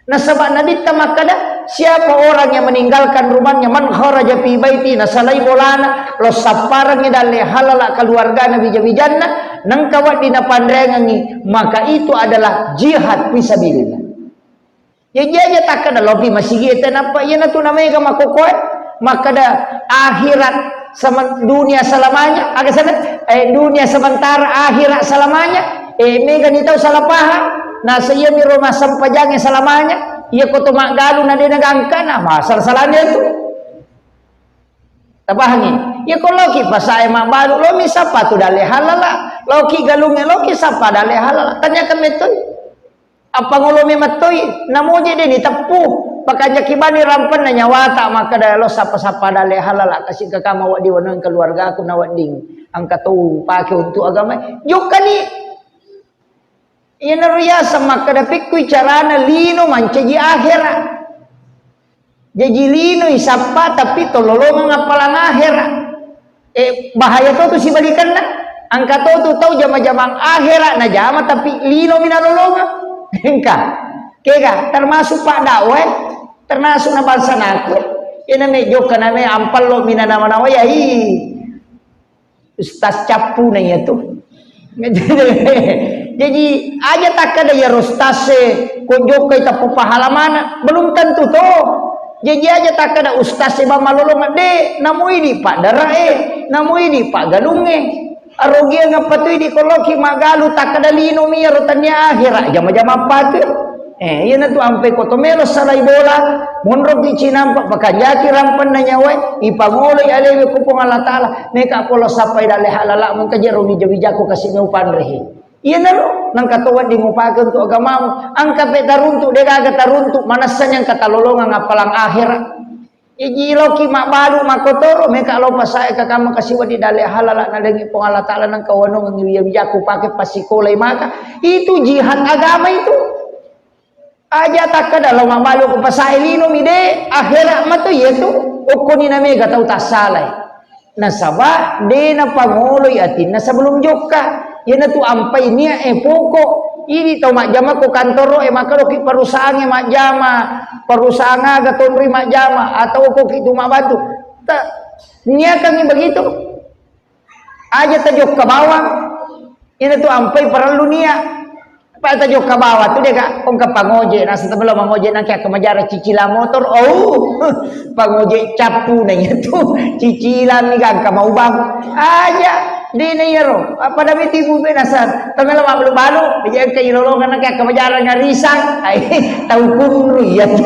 Nasaba Nabitta makkada, siapa orang yang meninggalkan rumahnya, man kharaja fi baiti, nasalai bolana, lo sapparengngi dalle halala keluargana wija-wijanna, nengka wedding napanreangengngi, maka itu adalah jihad fisabilillah. Jaji aja takkada lopi masigi ete nappa, iyanatu namega makokoe, makkada akhirat semen-, dunia selamanya, aga sana, eh, dunia sementara, akhirat selamanya. Eh, mega ni tau salah paham. Nasa iya miro massempajangnge selamanya. Iya ko to maggalu na de nagangka, na masala-salanya tu. Tapahangi? Iya ko loki pasae mabbalu, lomi sappa tu dalle halala. Loki galungnge, loki sappa dalle halala. Tanya ke metoi. Appangolo memettoi, namoje de ni teppu. Pakanjaki bani rampenna nyawata, makkada lo sappa-sappa dalle halala, kasi kakama wedding waneng keluargaku na wedding engka tau pake untuk agama. Jokkani. Iyanaro yaseng makkada pekkui carana lino mancaji akhera. Jaji lino isappa, tapi tololongeng appalang akhera. Eh, bahaya to tu sibalikanna. Engka to tu tau jama-jamang akhera najama, tapi lino mi nalolongeng. Engka. Kega, termasuk pak dakwah, termasuk na bangsa naku. Ina me jokka na me ampallo mina nama-nama ya, hi. Ustaz cappu na iya tu. Jaji aja takkada ya ustaz e, ko jokkai tappa pahalamana, belum tentu to. Jaji aja takkada ustaz e ba malolong de, namoi di pak dara e, namoi di pak galung e. Arogiang apa tu di koloki magalu takkada lino mi ro tania akhira jama-jama apa tu. Eh, iyanatu ampai ko to melo salai bola, monroki cinampa, pakanjaki rampenna nyawai, ipangoloi alewe ku Puang Allah Ta'ala, meka polo sappai dalle halala, mengka jero wija-wijaku kasi meu panrehe. Iyanaro, nengka to wedding mupake untuk agamamu, engka pe taruntuk, degaga taruntuk, manessani engka talolongang appalang akhira. Iji loki mabbalu makotoro, meka lo pasae kakama kasiwa di dalle halala, nalengi Puang Allah Ta'ala, nengka wanongengi wija-wijaku pake pasikolai maka, itu jihad agama itu. Aja takkada lo mabbalu ko pasae lino mi de, akhera mato iyatu, okkoni na mega tau tassalai. Nasaba de napangoloi atinna sebelum jokka. Iyanatu ampai nia e pokok. Idi tau majjama ko kantoro e, maka loki perusahaan e majjama, perusahaan aga tonri majjama, atau ko ki tu mabatu. Ta, niakangi begitu. Aja tajokka bawang, ina tu ampai parellu nia. Apa tajokka bawang tu deka, engka pangoje, nasa temelo mangoje nangke akka majara cicila motor, oh, pangoje cappu na iya tu, cicila mi gangka maubang. Aja, de na iyaro, apa dami timu be nasa, temelo mabbalu-balu, aja engka ilolongan nangke akka majara ngarisang, ai, tau kunru iya tu.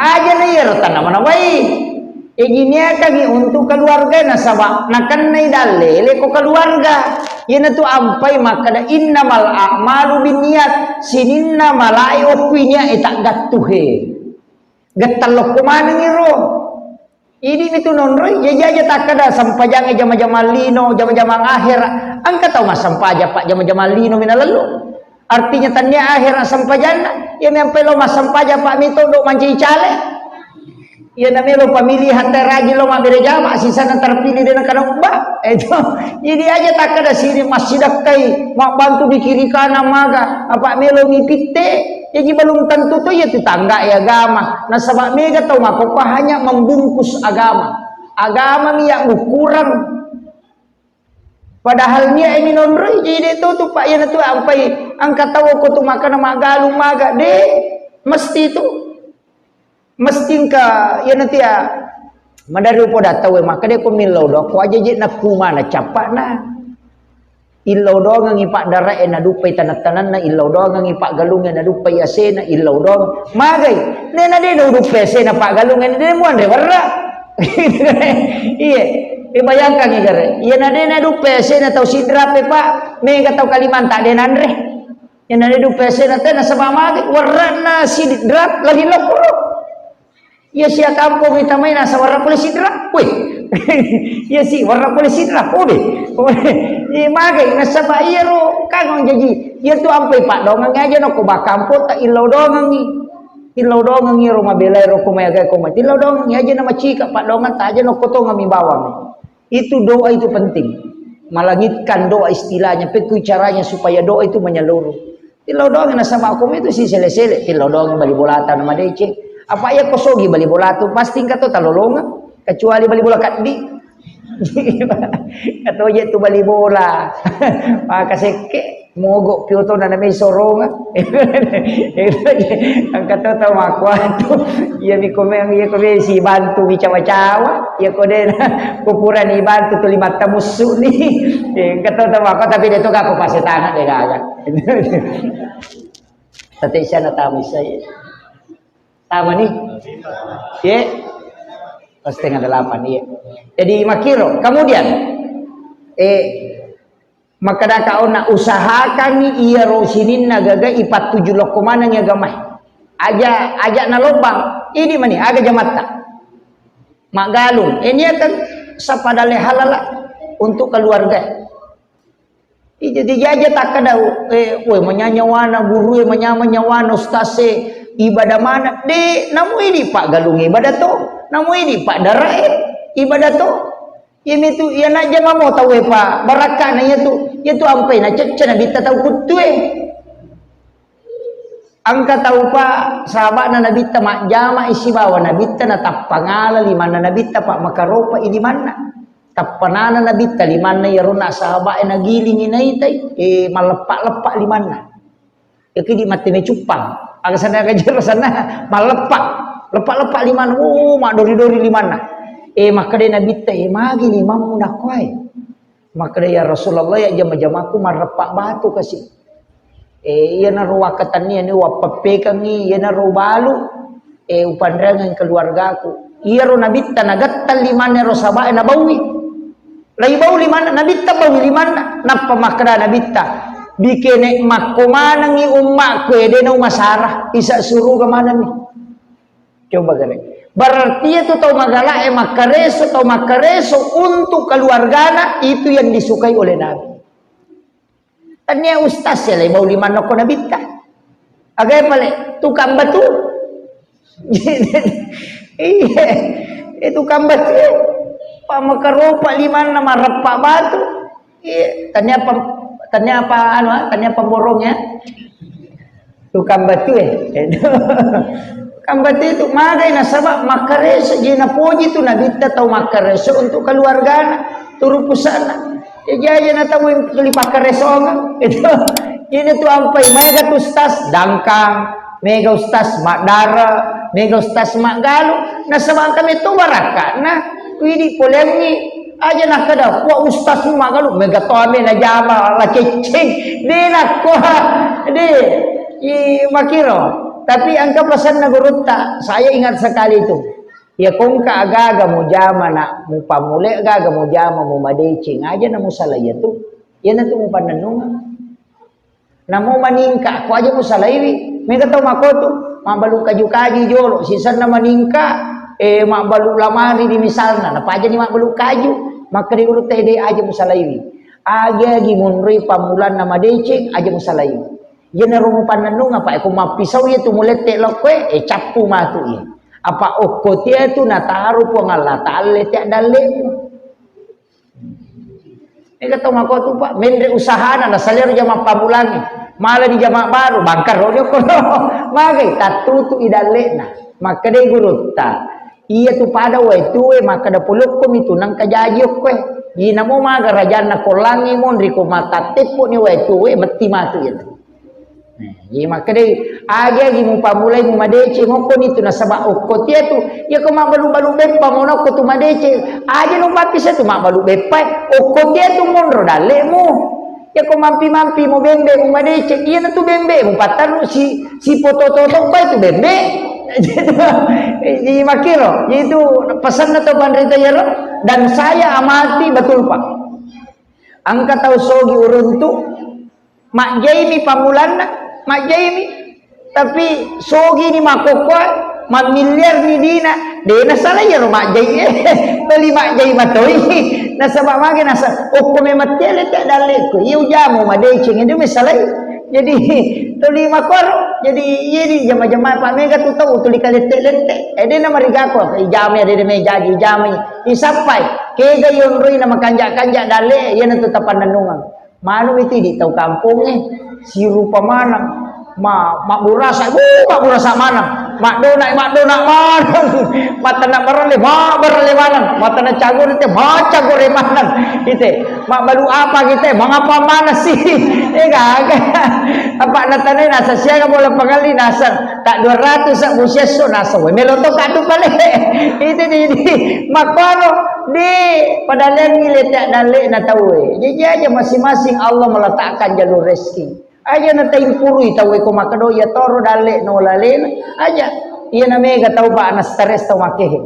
Aja na iyaro, tanamana wai. Ijiniakangi untuk keluarga nasaba nakennai dalle leko keluarga. Iyanatu ampai makkada innamal a'malu binniyat, sininna malae okkui nia e taggattuhe. Gettallokko manengi ro. Idi mitu nonroi, jaji aja takkada sempajangnge jama-jamang lino, jama-jamang akhera. Engka tau massempajang pak jama-jamang lino minalellu. Artinya tania akhera sempajanna, iya mempai lo massempajang pak mito do mancaji cale. Iya na melo pamilihan te rajin lo mabbere jama, sisana terpilih de na kana ubba. Itu. Jadi aja takkada sini massidakkai, mabbantu di kiri kanan maga, apa melo mipitte. Jadi belum tentu tu ya tetangga ya agama. Nasaba mega tau makkokkoe hanya membungkus agama. Agama mi yang ukuran. Padahal nia e minonroi, jadi de' to tu, Pak, iyana tu ampai engka tau ko tu makkeda maggalung maga, de', mesti tu. Mesti engka iyana tu ya, madari upoda tau e makkeda ko millau doang, ko aja je' nakku mana cappa'na. Illau doangengngi paddarae naduppai taneng-tanenna, illau doangengngi paggalungnge naduppai asena, illau doang. Magai, nena de' naduppai asena paggalungnge, de' muanre werra. Iya, eh, bayangkangngi gare. Iyana de' naduppai asena tau Sidrap e, Pak, mega tau Kalimantan de' nanre. Iyana de' naduppai asena te nasaba magi werra'na Sidrap lagi lokko. Iya sia kampong itamai nasaba werra pole Sidrap. Weh. Iya si werra pole Sidrap. Oh, be. Iya magai nasaba iyaro kangong jaji. Iya tu ampai paddoangeng aja nako bakampong ta illau doangengngi. Tillau doangengngi ro mabelai ro ko mai agai ko mai. Tillau doangengngi aja na macika paddoangeng ta aja nokko tongeng mi bawang. Itu doa itu penting. Melangitkan doa istilahnya, pekui caranya supaya doa itu menyeluruh. Tillau doangengngi nasaba ko mai itu si sele-sele, tillau doangengngi bali bolata na madeceng. Apa iya ko sogi bali bolatu pasti engka to talolongeng, kecuali bali bola kaddi. Katoje tu bali bola. Maka sekke. Mogok pioto na namai soronga. Engka to tau makkuatu. Iya mi komeng, iya komeng si bantu mi cawa-cawa. Iya ko de' na kupurani bantu tu lima tamussu ni. Engka to tau makkuatu tapi de' to gako pasetana de' gaga. Tete sana tamu saya. Tama ni? Ye? Oh, setengah delapan, iya. Jadi makkiro. Kemudian, eh, Makkedaka onna usahakangngi iyaro sininna gaga ipattuju lokko manengngi agamae. Aja, aja nalobbang, idi mani aga jamatta. Maggalung, eh, niakan sapadale halala untuk keluarga. Ih, jadi jaja takkadau, eh, woi, manyanya wana guru, eh, manyama nyawana ustaz, eh, ibadah mana? De, namu idi paggalung ibadah to, namu idi padara, eh, ibadah to. Iyamitu, iya najjama mo tauwe pa barakka'na iyatu, iyatu ampai nacecce Nabitta tau kuttue. Engka tau pa sahaba'na Nabitta majjama sibawa Nabitta natappangala limanna Nabitta pa makaropa i limanna. Tappanana Nabitta limanna iyarona sahaba'e nagilingi naitai, eh, malleppa-leppa limanna. Iyaki di matti mecuppang. Aga sanna aga jero sanna malleppa. Leppa-leppa limanna. Oh, maddori-dori limanna. Eh, makkeda Nabitta, eh, magi limammu nakkuae? Makkeda, ya Rasulullah, ya jama-jamaku marreppa batu kasi. Eh, iyanaro wakkatenni anu wappeppekengngi, iyanaro balu, eh, upanreangeng keluargaku. Iyaro Nabitta nagattang limanna ro sahaba'e nabaui. Laibau limanna, Nabitta baui limanna, nappa makkeda Nabitta, bikene makko manengngi ummakku, eh, de naumasara, isa suruga manenni. Coba gare. Berarti itu tau magala'e makkareso, tau makkareso untuk keluargana itu yang disukai oleh Nabi. Tania ustaz ya, laibau limanna ko Nabitta. Aga pale tukang batu. Iya, itu tukang batu ya. Pamakaropa limanna mareppa batu. Iya, tania pam, tania apa anu, ah, tania pemborongnya. Tukang batu, eh. Tukang batu itu magai nasaba makkareso je napoji tu Nabitta tau makkareso untuk keluargana, turu pusana. Ya jaja na tau yang tuli pakkaresonga. Itu. Ini tu ampai mega tu ustaz dangkang, mega ustaz maddara, mega ustaz maggalu. Nasaba engka meto barakka. Nah, widi polemmi. Aja nakkeda, "Wah, ustaz maggalu, mega to ame najama, la cecceng." De nakko, de, i, makiro. Tapi engka pesanna gurutta, saya ingat sekali itu. Ya kongka agaga mujama nak, mupamule agaga mujama mumadeceng, aja na musala iya tu. Iya na tu mupannennunga. Namo maningka, ko aja musalaiwi. Mega tau makotu, mabbalu kaju-kaju jolo, sisenna maningka, eh, mabbalu lamari di misalna, napajani mabbalu kaju, makkeda gurutta de aja musalaiwi. Agi-agi munroi pammulanna madeceng, aja musalaiwi. Iyanaro mupannennung apa, eh, ko mappisau iya tu mulette lokkoe, eh, cappu matu iya. Apa okko tia tu nataro Puang Allah Taala tia dallemu. Mega tau makotu, Pak, menre usahana, nasalero jama pammulangi. Mala di jama baru, bangkaro ni okko. Magai, tattutu i dalle'na. Makkedai gurutta, iya tu pada wae tuwe, makkeda polokko mi tu nangka jaji okkoe. Inamo maga rajanna kollangi monri ko matatteppo ni wae tuwe, metti matu iya tu. Nah, iya makkedai, agi-agi mupamulai mumadeceng okko ni tu nasaba okko tia tu. Iya ko mabbalu-balu beppa mono okko tu madeceng. Aja nu mappisa tu mabbalu beppa, okko tia tu monro dalle'mu. Yako mampi-mampi mo bembe mu madeceng, iya na tu bembe mu patterru si, si poto-toto pai tu bembe. Jadi makiro, itu pesanna to panrita yaro. Dan saya amati betul, Pak. Engka tau sogi uruntu, majjaimi pamulanna, majjaimi. Tapi sogi ni makkokkoe, mammiliar ni dina, de nasalai iyaro majjai e. Toli majjai matoi. Nasaba mage nasa, okko memang tele te dalle'ku. Iya ujamu madeceng, itu mesalai. Jadi toli makoro. Jadi iya di jama-jama pa mega tu tau tuli kalette-lette. E de namarigako, ijami ade de mejaji, ijami. Isappai. Kega yonroi na makanja-kanja dalle, iya na tu tapannennungeng. Manu itu di tau kampongnge, sirupa maneng, ma, mabburasa, uh, mabburasa maneng, maddona, maddona maneng, matanna barelle, ma barelle maneng, matanna cagore te, ma cagore maneng, ite, mabbalu apa kita, mangapa mana sih, eh gaga, apa natane nasa siaga bola pengali nasa, tak dua ratus sak busesso nasa, we melo to kadu pale, itu di, di, makono, di, pada lengi letak dalle na tawe, jadi aja masing-masing Allah meletakkan jalur rezeki. Aja na taimpurui tau e ko makkeda, "Iya toro dalle no lalena." Aja. Iya na mega tau ba na stres tau makkehe.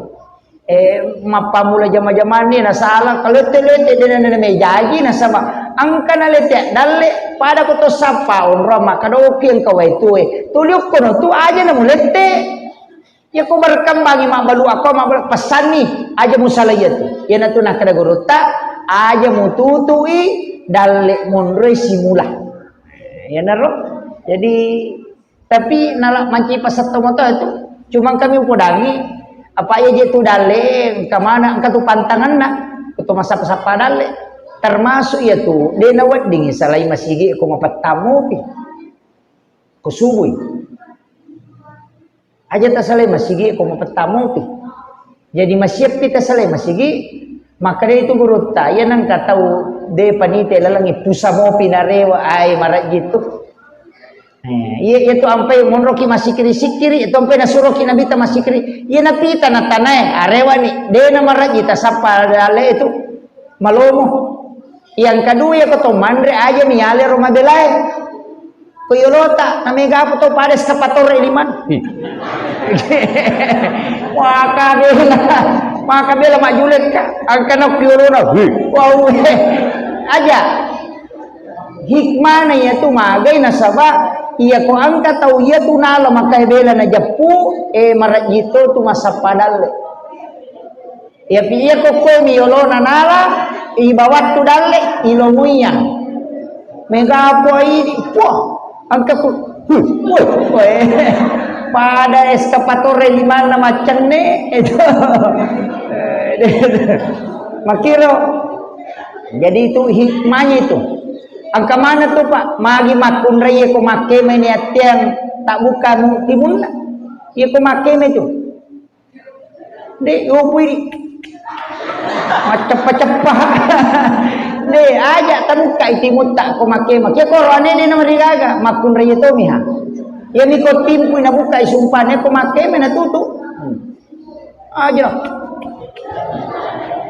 Eh, mappamula jama-jamanni na sala, kalette-lette de na mejaji nasaba engka na lette dalle pada ko to sappa onrong makkeda, "Oke engka wae tue." Tuli okkono tu aja na mulette. Iya ko berkembangi mabbalu ako mabbalu pesanni aja musala iya tu. Iya na tu nakkeda gurutta aja mututui dalle monroi simula. Iyanaro. Jadi, tapi nala manci pasetto moto itu. Cuma kami upodangi, apa iya je tu dalle, engka mana, engka tu pantanganna, tu massappa-sappa dalle. Termasuk iya tu, de na wedding salai masigi ko mapetta mopi. Ko subui. Aja tasalai masigi ko mapetta mopi. Jadi masiappi tasalai masigi, makkeda itu gurutta, iya nengka tau de panite lalengi pusa mopi narewa, ai marajji tu. Eh, iya, iya tu ampai monroki masikiri-sikiri, itu ampai nasuroki Nabitta masikiri. Iya napita natanae, arewani, de na marajji tasappa dalle itu. Malomo. Yang kedua, iya ko to manre aja mi yale ro mabelae. Ko yolota, na mega apa to pada eskavator liman. Maka bela, maka bela majulek ka. Angkana ko yolona. Wow. Aja. Hikmana iya tu magai nasaba iya ko angka tau iya tu nala maka bela na jeppu, eh marajji to tu massappa dalle. Iyapi iya kokkoe mi yolona nala, ibawattu dalle, ilomuiya. Mega apa idi, puah, angka ku, huh, woi, woi. Pada eskavator limanna maccenne, itu. Makiro. Jadi itu hikmahnya itu. Angka mana tu, Pak? Magi makkunrai ko makkeme ni attiang tak buka mu timunna. Iya ko makkeme tu. De, opo idi. Macceppa-ceppa. De, aja tabukkai timutta ko makkema. Kia koro ane de na marigaga, makkunrai tomi ha. Iya mi ko timpui nabukkai sumpane ko makkema natutu. Hmm. Aja.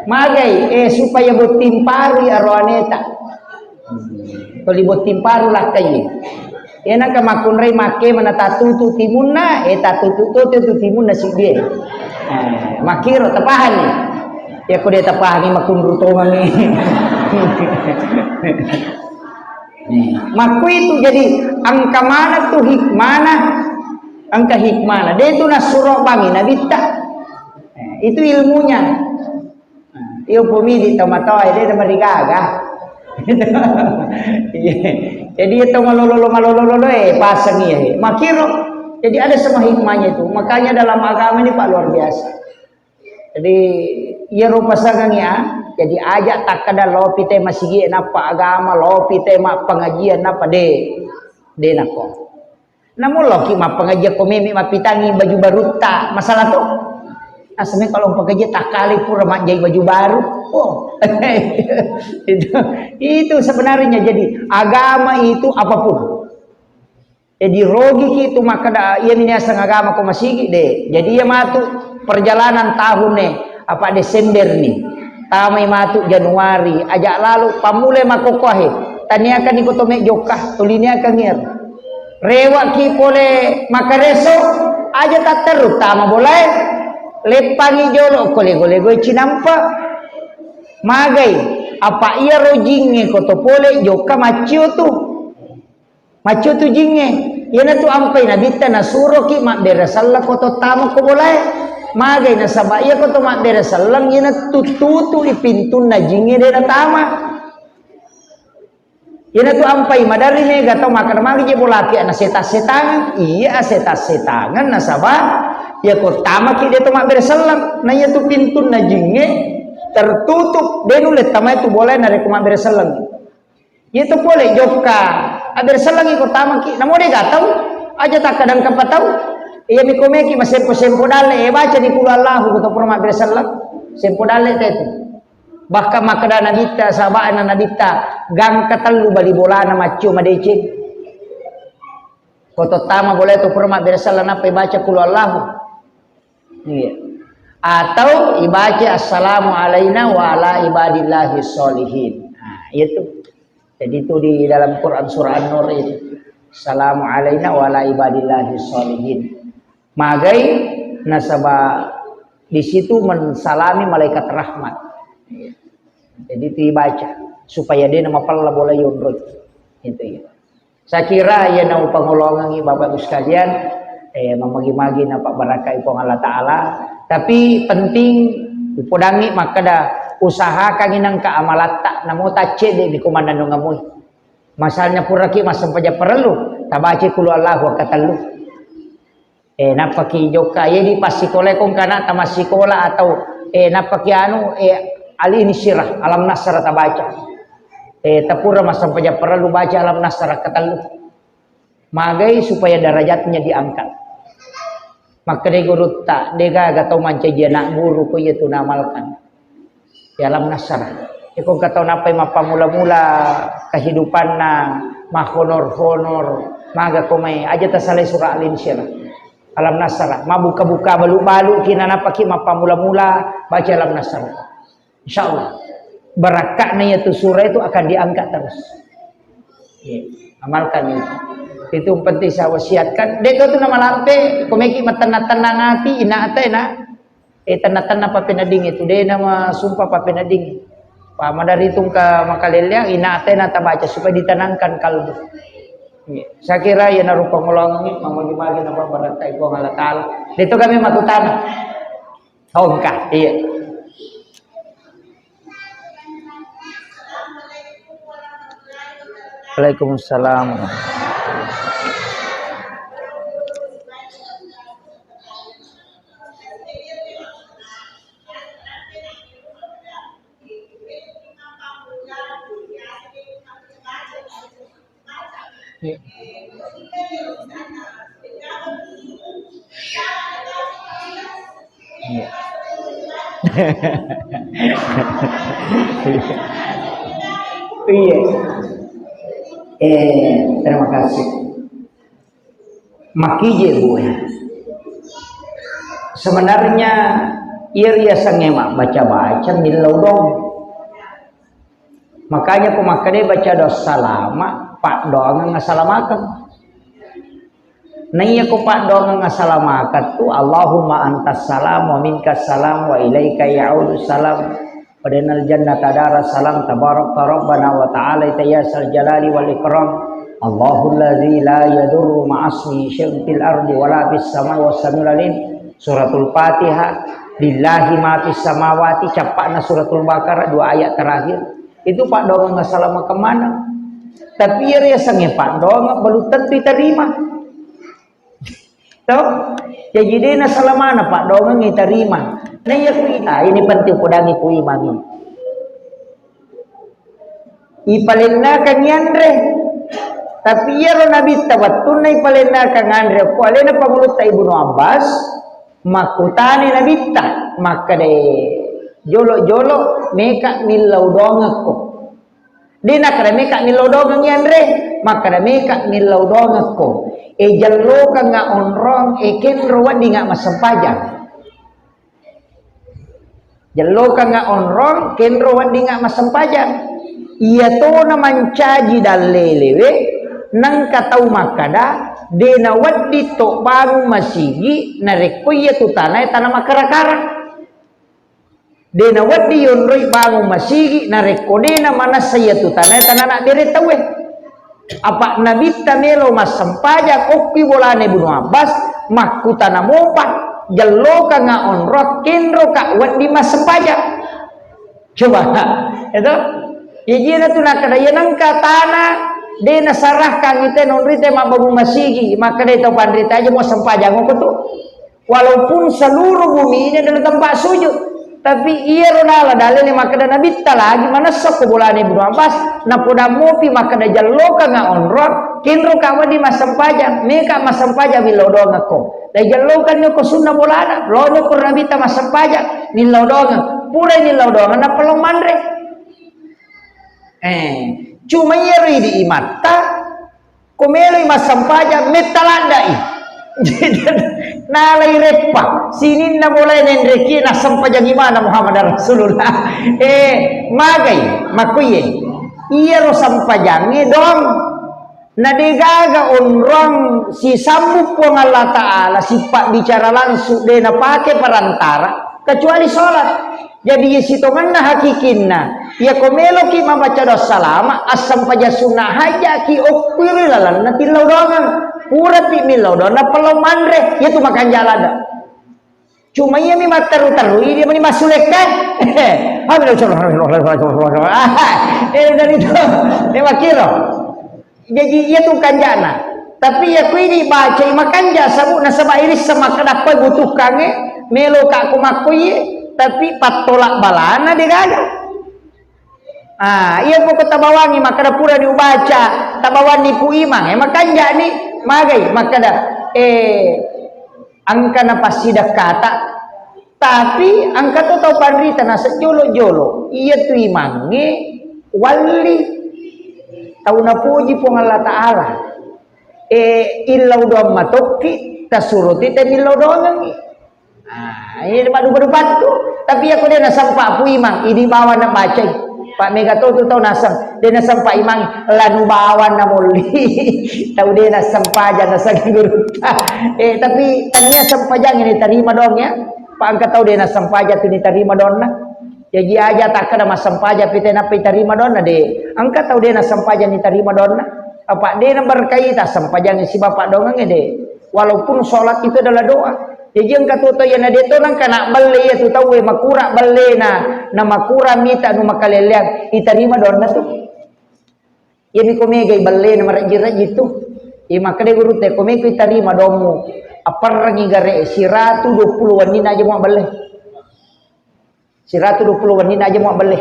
Magai, eh, supaya botting paru ya roaneta. Toli botting paru lakkai. Iya nangka makkunrai makkema na tatutu timunna, eh, tatutu to tu timunna siddie. Eh, makkiro tapahanni. Ya ko de tapahanni makkunru tongangi. Makkuitu jadi angka mana tu hikmana, angka hikmana. De tu nasuro bangi nabitta. Eh, itu ilmunya. Nah, iyo pemidi tomatoa, eh, de marigaga. Iya. Jadi itu malolo malolo eh pasang iya. Makiro. Jadi ada semua hikmahnya itu. Makanya dalam agama ini, Pak, luar biasa. Jadi iya rupa sangang ya. Jadi aja takkada lopi te masigi napa agama, lopi te ma pengajian napa de. De' nako. Namo loki mappangaji ko memi mappitangi baju barutta, masalah to. Asmi kalau pangaji takkali pura manjai baju baru. Oh. Itu, itu sebenarnya jadi agama itu apapun. Jadi rogiki tu makkeda, iya mi niaseng agama ko masigi de'. Jadi iya matu perjalanan tahun ne, apa Desember ni. Tamai matu Januari, aja' lalu pammulai makkokkoe. Taniakanni ko to me' jokka, toliniakangngi ero. Rewa'ki pole makkareso, aja' tatteru tama bolae. Leppangi jolo ko lego-lego cinampa. Magai, apa iya rojingnge ko to pole jokka maccio tu. Maccio tu jingnge. Iyanatu ampai nabitta nasuroki mabbere selleng ko to tama ko bolae. Magai nasaba iya ko to mabbere selleng iyanatu tutui pintunna jingnge de' natama. Iyanatu ampai maderri mega tau makkeda magi je bolaki ana setang-setangan. Iya, setang-setangan nasaba iya ko tamaki de' to mabbere selleng. Na iyatu pintunna jingnge tertutup, de' nulle tamai tu bolae narekko mabbere selleng. Iya to pole jokka, abbere sellengi ko tamaki, namo de' ga tau, aja' takkadang kapa tau. Iya mi ko meki masempo-sempo dalle, eh, baca ni Qul Allahu ko to pura mabbere selleng, sempo dalle te tu. Bahkan makkeda nabitta, sahaba'na nabitta, gangka tellu bali bolana maccio madeceng. Ko to tama bolae to pura mabbere selleng nappa baca Qul Allahu. Iya. Atau ibaca assalamu alaina wa ala ibadillahi sholihin. Nah, itu. Jadi itu di dalam Quran surah An-Nur itu. Assalamu alaina wa ala ibadillahi sholihin. Magai nasaba di situ mensalami malaikat rahmat. Iya. Jadi itu dibaca supaya de' namapella bola yonroi. Itu ya. Saya kira iya nau pangolongangi Bapak Ibu sekalian, eh, mamagi-magi napabarakai Puang Allah Ta'ala. Tapi penting upodangi makkeda usahakangi nengka amalatta, namo tacce de' mi ko mannennung amui. Masalahnya puraki massempajang parellu, tabaca Qul Allahu akkatellu. Eh, nappaki jokka, iya di passikola ko engka ana'ta massikola atau, eh, nappaki anu, eh, Al-Insyirah, Alam Nasrah tabaca. Eh, tapura massempajang parellu baca Alam Nasrah katellu. Magai supaya derajatnya diangkat. Makkedai gurutta, de' gaga tau mancaji anak guru ko iya tu naamalkan. Ya, Alam Nasrah. Iko engka tau nappai mappamula-mula kehidupanna, mahonor-honor, maga ko mai, aja tasalai surah Al-Insyirah. Alam Nasrah, mabbuka-buka balu-balu ki, nanappaki mappamula-mula, baca Alam Nasrah. Insya Allah. Barakka'na iyatu surah itu akan diangkat terus. Iya, amalkan itu. Itu yang penting saya wasiatkan. Dek tu nama lampe, komeki matenang-tenang hati, ina ate na. Eh, tenna-tenna pappeneddingnge tu, de' nama sumpah pappeneddingnge. Pa madari tungka makalelleang, ina atena tabaca supaya ditenangkan kalbu. Iya. Saya kira iya narupa ngolongi, mamagi-magi napa barakkai Puang Allah Ta'ala. De' tu kami makutana. Oh, engkah, iya. Waalaikumsalam. Iya. Iya. Iya. Eh, terima kasih. Makkije, Bu, ya. Sebenarnya, iya riasengnge mabbaca-baca millau dong. Makanya ko makkeda baca doa salama, paddoangeng asalamakeng. Naiya ko paddoangeng asalamakeng tu, Allahumma antas salam wa minkas salam wa ilaika ya'udu salam. Wa dakhalnal jannata daras salam, tabarakta rabbana wa ta'alaita ya sal jalali wal ikram. Allahul ladzi la yadurru ma'asmihi syai'un fil ardi wala fis samai was samiul alim. Suratul Fatihah, lillahi ma fis samawati, cappa'na Suratul Baqarah, dua ayat terakhir. Itu paddoangeng asalamakeng maneng. Tapi iya riasengnge paddoangeng belum tentu diterima. Toh? Jadi de' nasalamana paddoangeng diterima. Nah, iya ku, ah, ini penting, podangi ku imangi. Ipalennakang yanre. Tapi iyaro Nabitta wettunna ipalennakang anre okko alena Pangulutta Ibnu Abbas, makkutani Nabitta, makkeda, "Jolo-jolo meka millau doangekko." De nakkeda, "Meka millau doangengngi anre." Makkeda, "Meka millau doangekko. E, jellokangnga onrong, e, kenro weddingnga massempajang." Jellokangnga onrong, kenro weddingnga massempajang. Iyatona mancaji dallelewe, nengka tau makkeda, de nawedding to bangung masigi narekko iyatu tanae tana makkara-kara. De nawedding yonroi bangung masigi narekko de namanessa iyatu tanae tanana bere tauwe. Apa Nabitta melo massempajang okki bolana Ibnu Abbas, makkutana mopa, "Jellokangnga onrong, kenroka wedding massempajang?" Coba, itu? Iyana tu nakkeda, iya nengka tana de nasarahkang ite nonrite mabbangung masigi, makkeda tau panrita aja mau sempajang okko tu. Walaupun seluruh bumi ini adalah tempat sujud, tapi iyaro nala dalil yang makkeda Nabitta lagi manessa ko bolana Ibnu Abbas, napoda mopi makkeda, "Jellokangnga onrong, kenroka wedding massempajang, meka massempajang millau doangekko." Dai jellokanni ko sunna bolana, loni ko Nabitta massempajang, millau doangeng. Pura millau doangeng, nappa lao manre. Eh, cuma iyaro idi imatta, ko meloi massempajang, metta laddai. Nalai reppa, sininna mulai nenreki nassempajangi mana Muhammad Rasulullah. Eh, magai, makkuye. Iyaro sempajangnge dong. Na degaga onrong sisambu Puang Allah Ta'ala, sipabbicara langsung, de napake perantara, kecuali sholat. Jadi, iya sitongenna hakikinna, iya ko meloki mabaca doa salama, assempajang sunna hajaki okki ri lalenna tillau doangeng. Purapi millau doang, nappa lao manre, iya tu makanja ladde. Cuma iya mi matteru-teru, iya mani massulekka. Eh, dari itu, eh, makkiro. Jaji, iya tu kanjana. Tapi iya kui dibacai makanja sabu nasaba irissa makkeda koi butuhkangnge, melo ka ko makkoi, tapi pattolak balana degaga. Ah, iya poko tabawangi makkeda pura diubaca, tabawanni ku imang, eh, makanja ni, magai makkeda, eh, engka na passidekkata, tapi engka to tau panrita naseng jolo-jolo, iya tu imangnge walli tau napuji Puang Allah Ta'ala. Eh, illau doang matokki, tasuroti te millau doangengngi. Ah, ini madu-madu pattu. Tapi iya ko de nasempa pu imang, idi bawang nabacai. Pak mega to tu tau naseng, de nasempa imang, lanu bawang namolli. Tau de nasempaja naseng gurutta. Eh, tapi tania sempajang ini tarima doang ya. Pak engka tau de nasempaja tu ni tarima doanna. Jaji aja takkeda massempajang pite nappa itarima doanna de. Engka tau de nassempajang itarima doanna. Apa de naberkahi tassempajang si bapak doangengnge de. Walaupun sholat itu adalah doa. Jaji engka to tau iya na de to nengka na belle iya tu tauwe makura bellena, na makura mita nu makaleleang, itarima doanna tu. Iyami ko megai bellena marejji-rejji tu. Iya makkeda gurutta ko meko itarima doammu, apparrengi gare siratu dua puluh wenninna aja mua belle. Siratu dua puluh wenninna aja mua belle.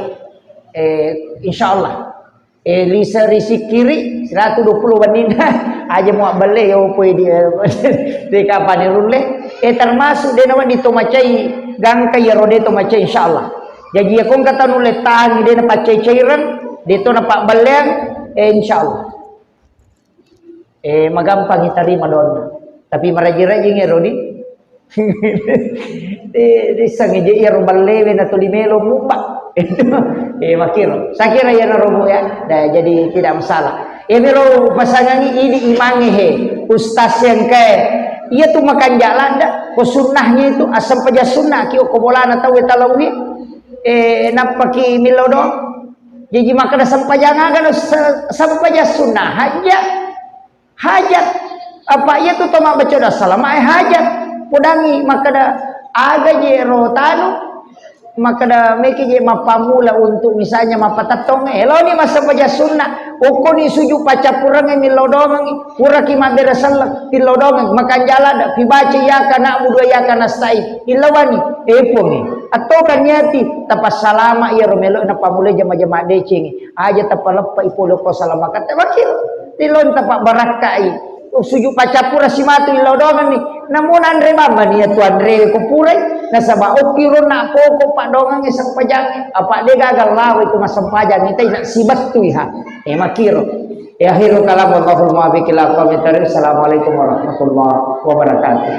Eh, insyaallah. Eh, lise risikkiri siratu dua puluh wenninna aja mua belle, yo poi di, di kapani rulle. Eh, termasuk de nawedding to macai gangka iyaro de to macai insyaallah. Jaji iya ko engka tau nulle tangi de napaccai-caireng, de to napabbelleang, eh, insyaallah. Eh, magampang itarima doanna. Tapi maraji-rajing ero di. Di, di sangeje ero ballewe na tuli melo mupa. Eh, makiro. Saya kira ya narobo ya. Nah, jadi tidak masalah. Eh, melo pasangangi idi imangnge he. Ustaz yang kayak. Iya tu makanja ladde. Ko sunnahnya itu, asam paja sunnah, ki ko bolana tau talawi. Eh, nappaki milo doang. Jaji makkeda sempajang aga no se-, sempajang sunnah hajat. Hajat. Apa iya tu to mabbaca doa salama, eh, hajat. Podangi makkeda aga je ro tanu, makkeda meki je mappamula untuk misalnya mappatettong, eh, loni massempajang sunnah. Okkoni sujud paccappureng millau doangengngi, puraki mabbere selleng, tillau doangeng, makanja ladde, pibaca iyyaka na'budu wa iyyaka nasta'in, illawani, eh, Puangnge, attokanni ati, tapassalama iyaro melo nappamulai jama-jama decengnge. Aja tapaleppai pole ko salamakatte wakil. Lilonta pabbarakkai. Sujud paccappura simatu illau donganni. Namuna anre bambani ya tu anre ko purai. Nasaba okki ronna poko padongangnge sempajangnge. Apa de gagal lawa itu massempajang itai nak sibattui ha. E makiro. E akhiru kalam wallahul muwaffiq ila aqwamit thariq. Assalamualaikum warahmatullahi wabarakatuh.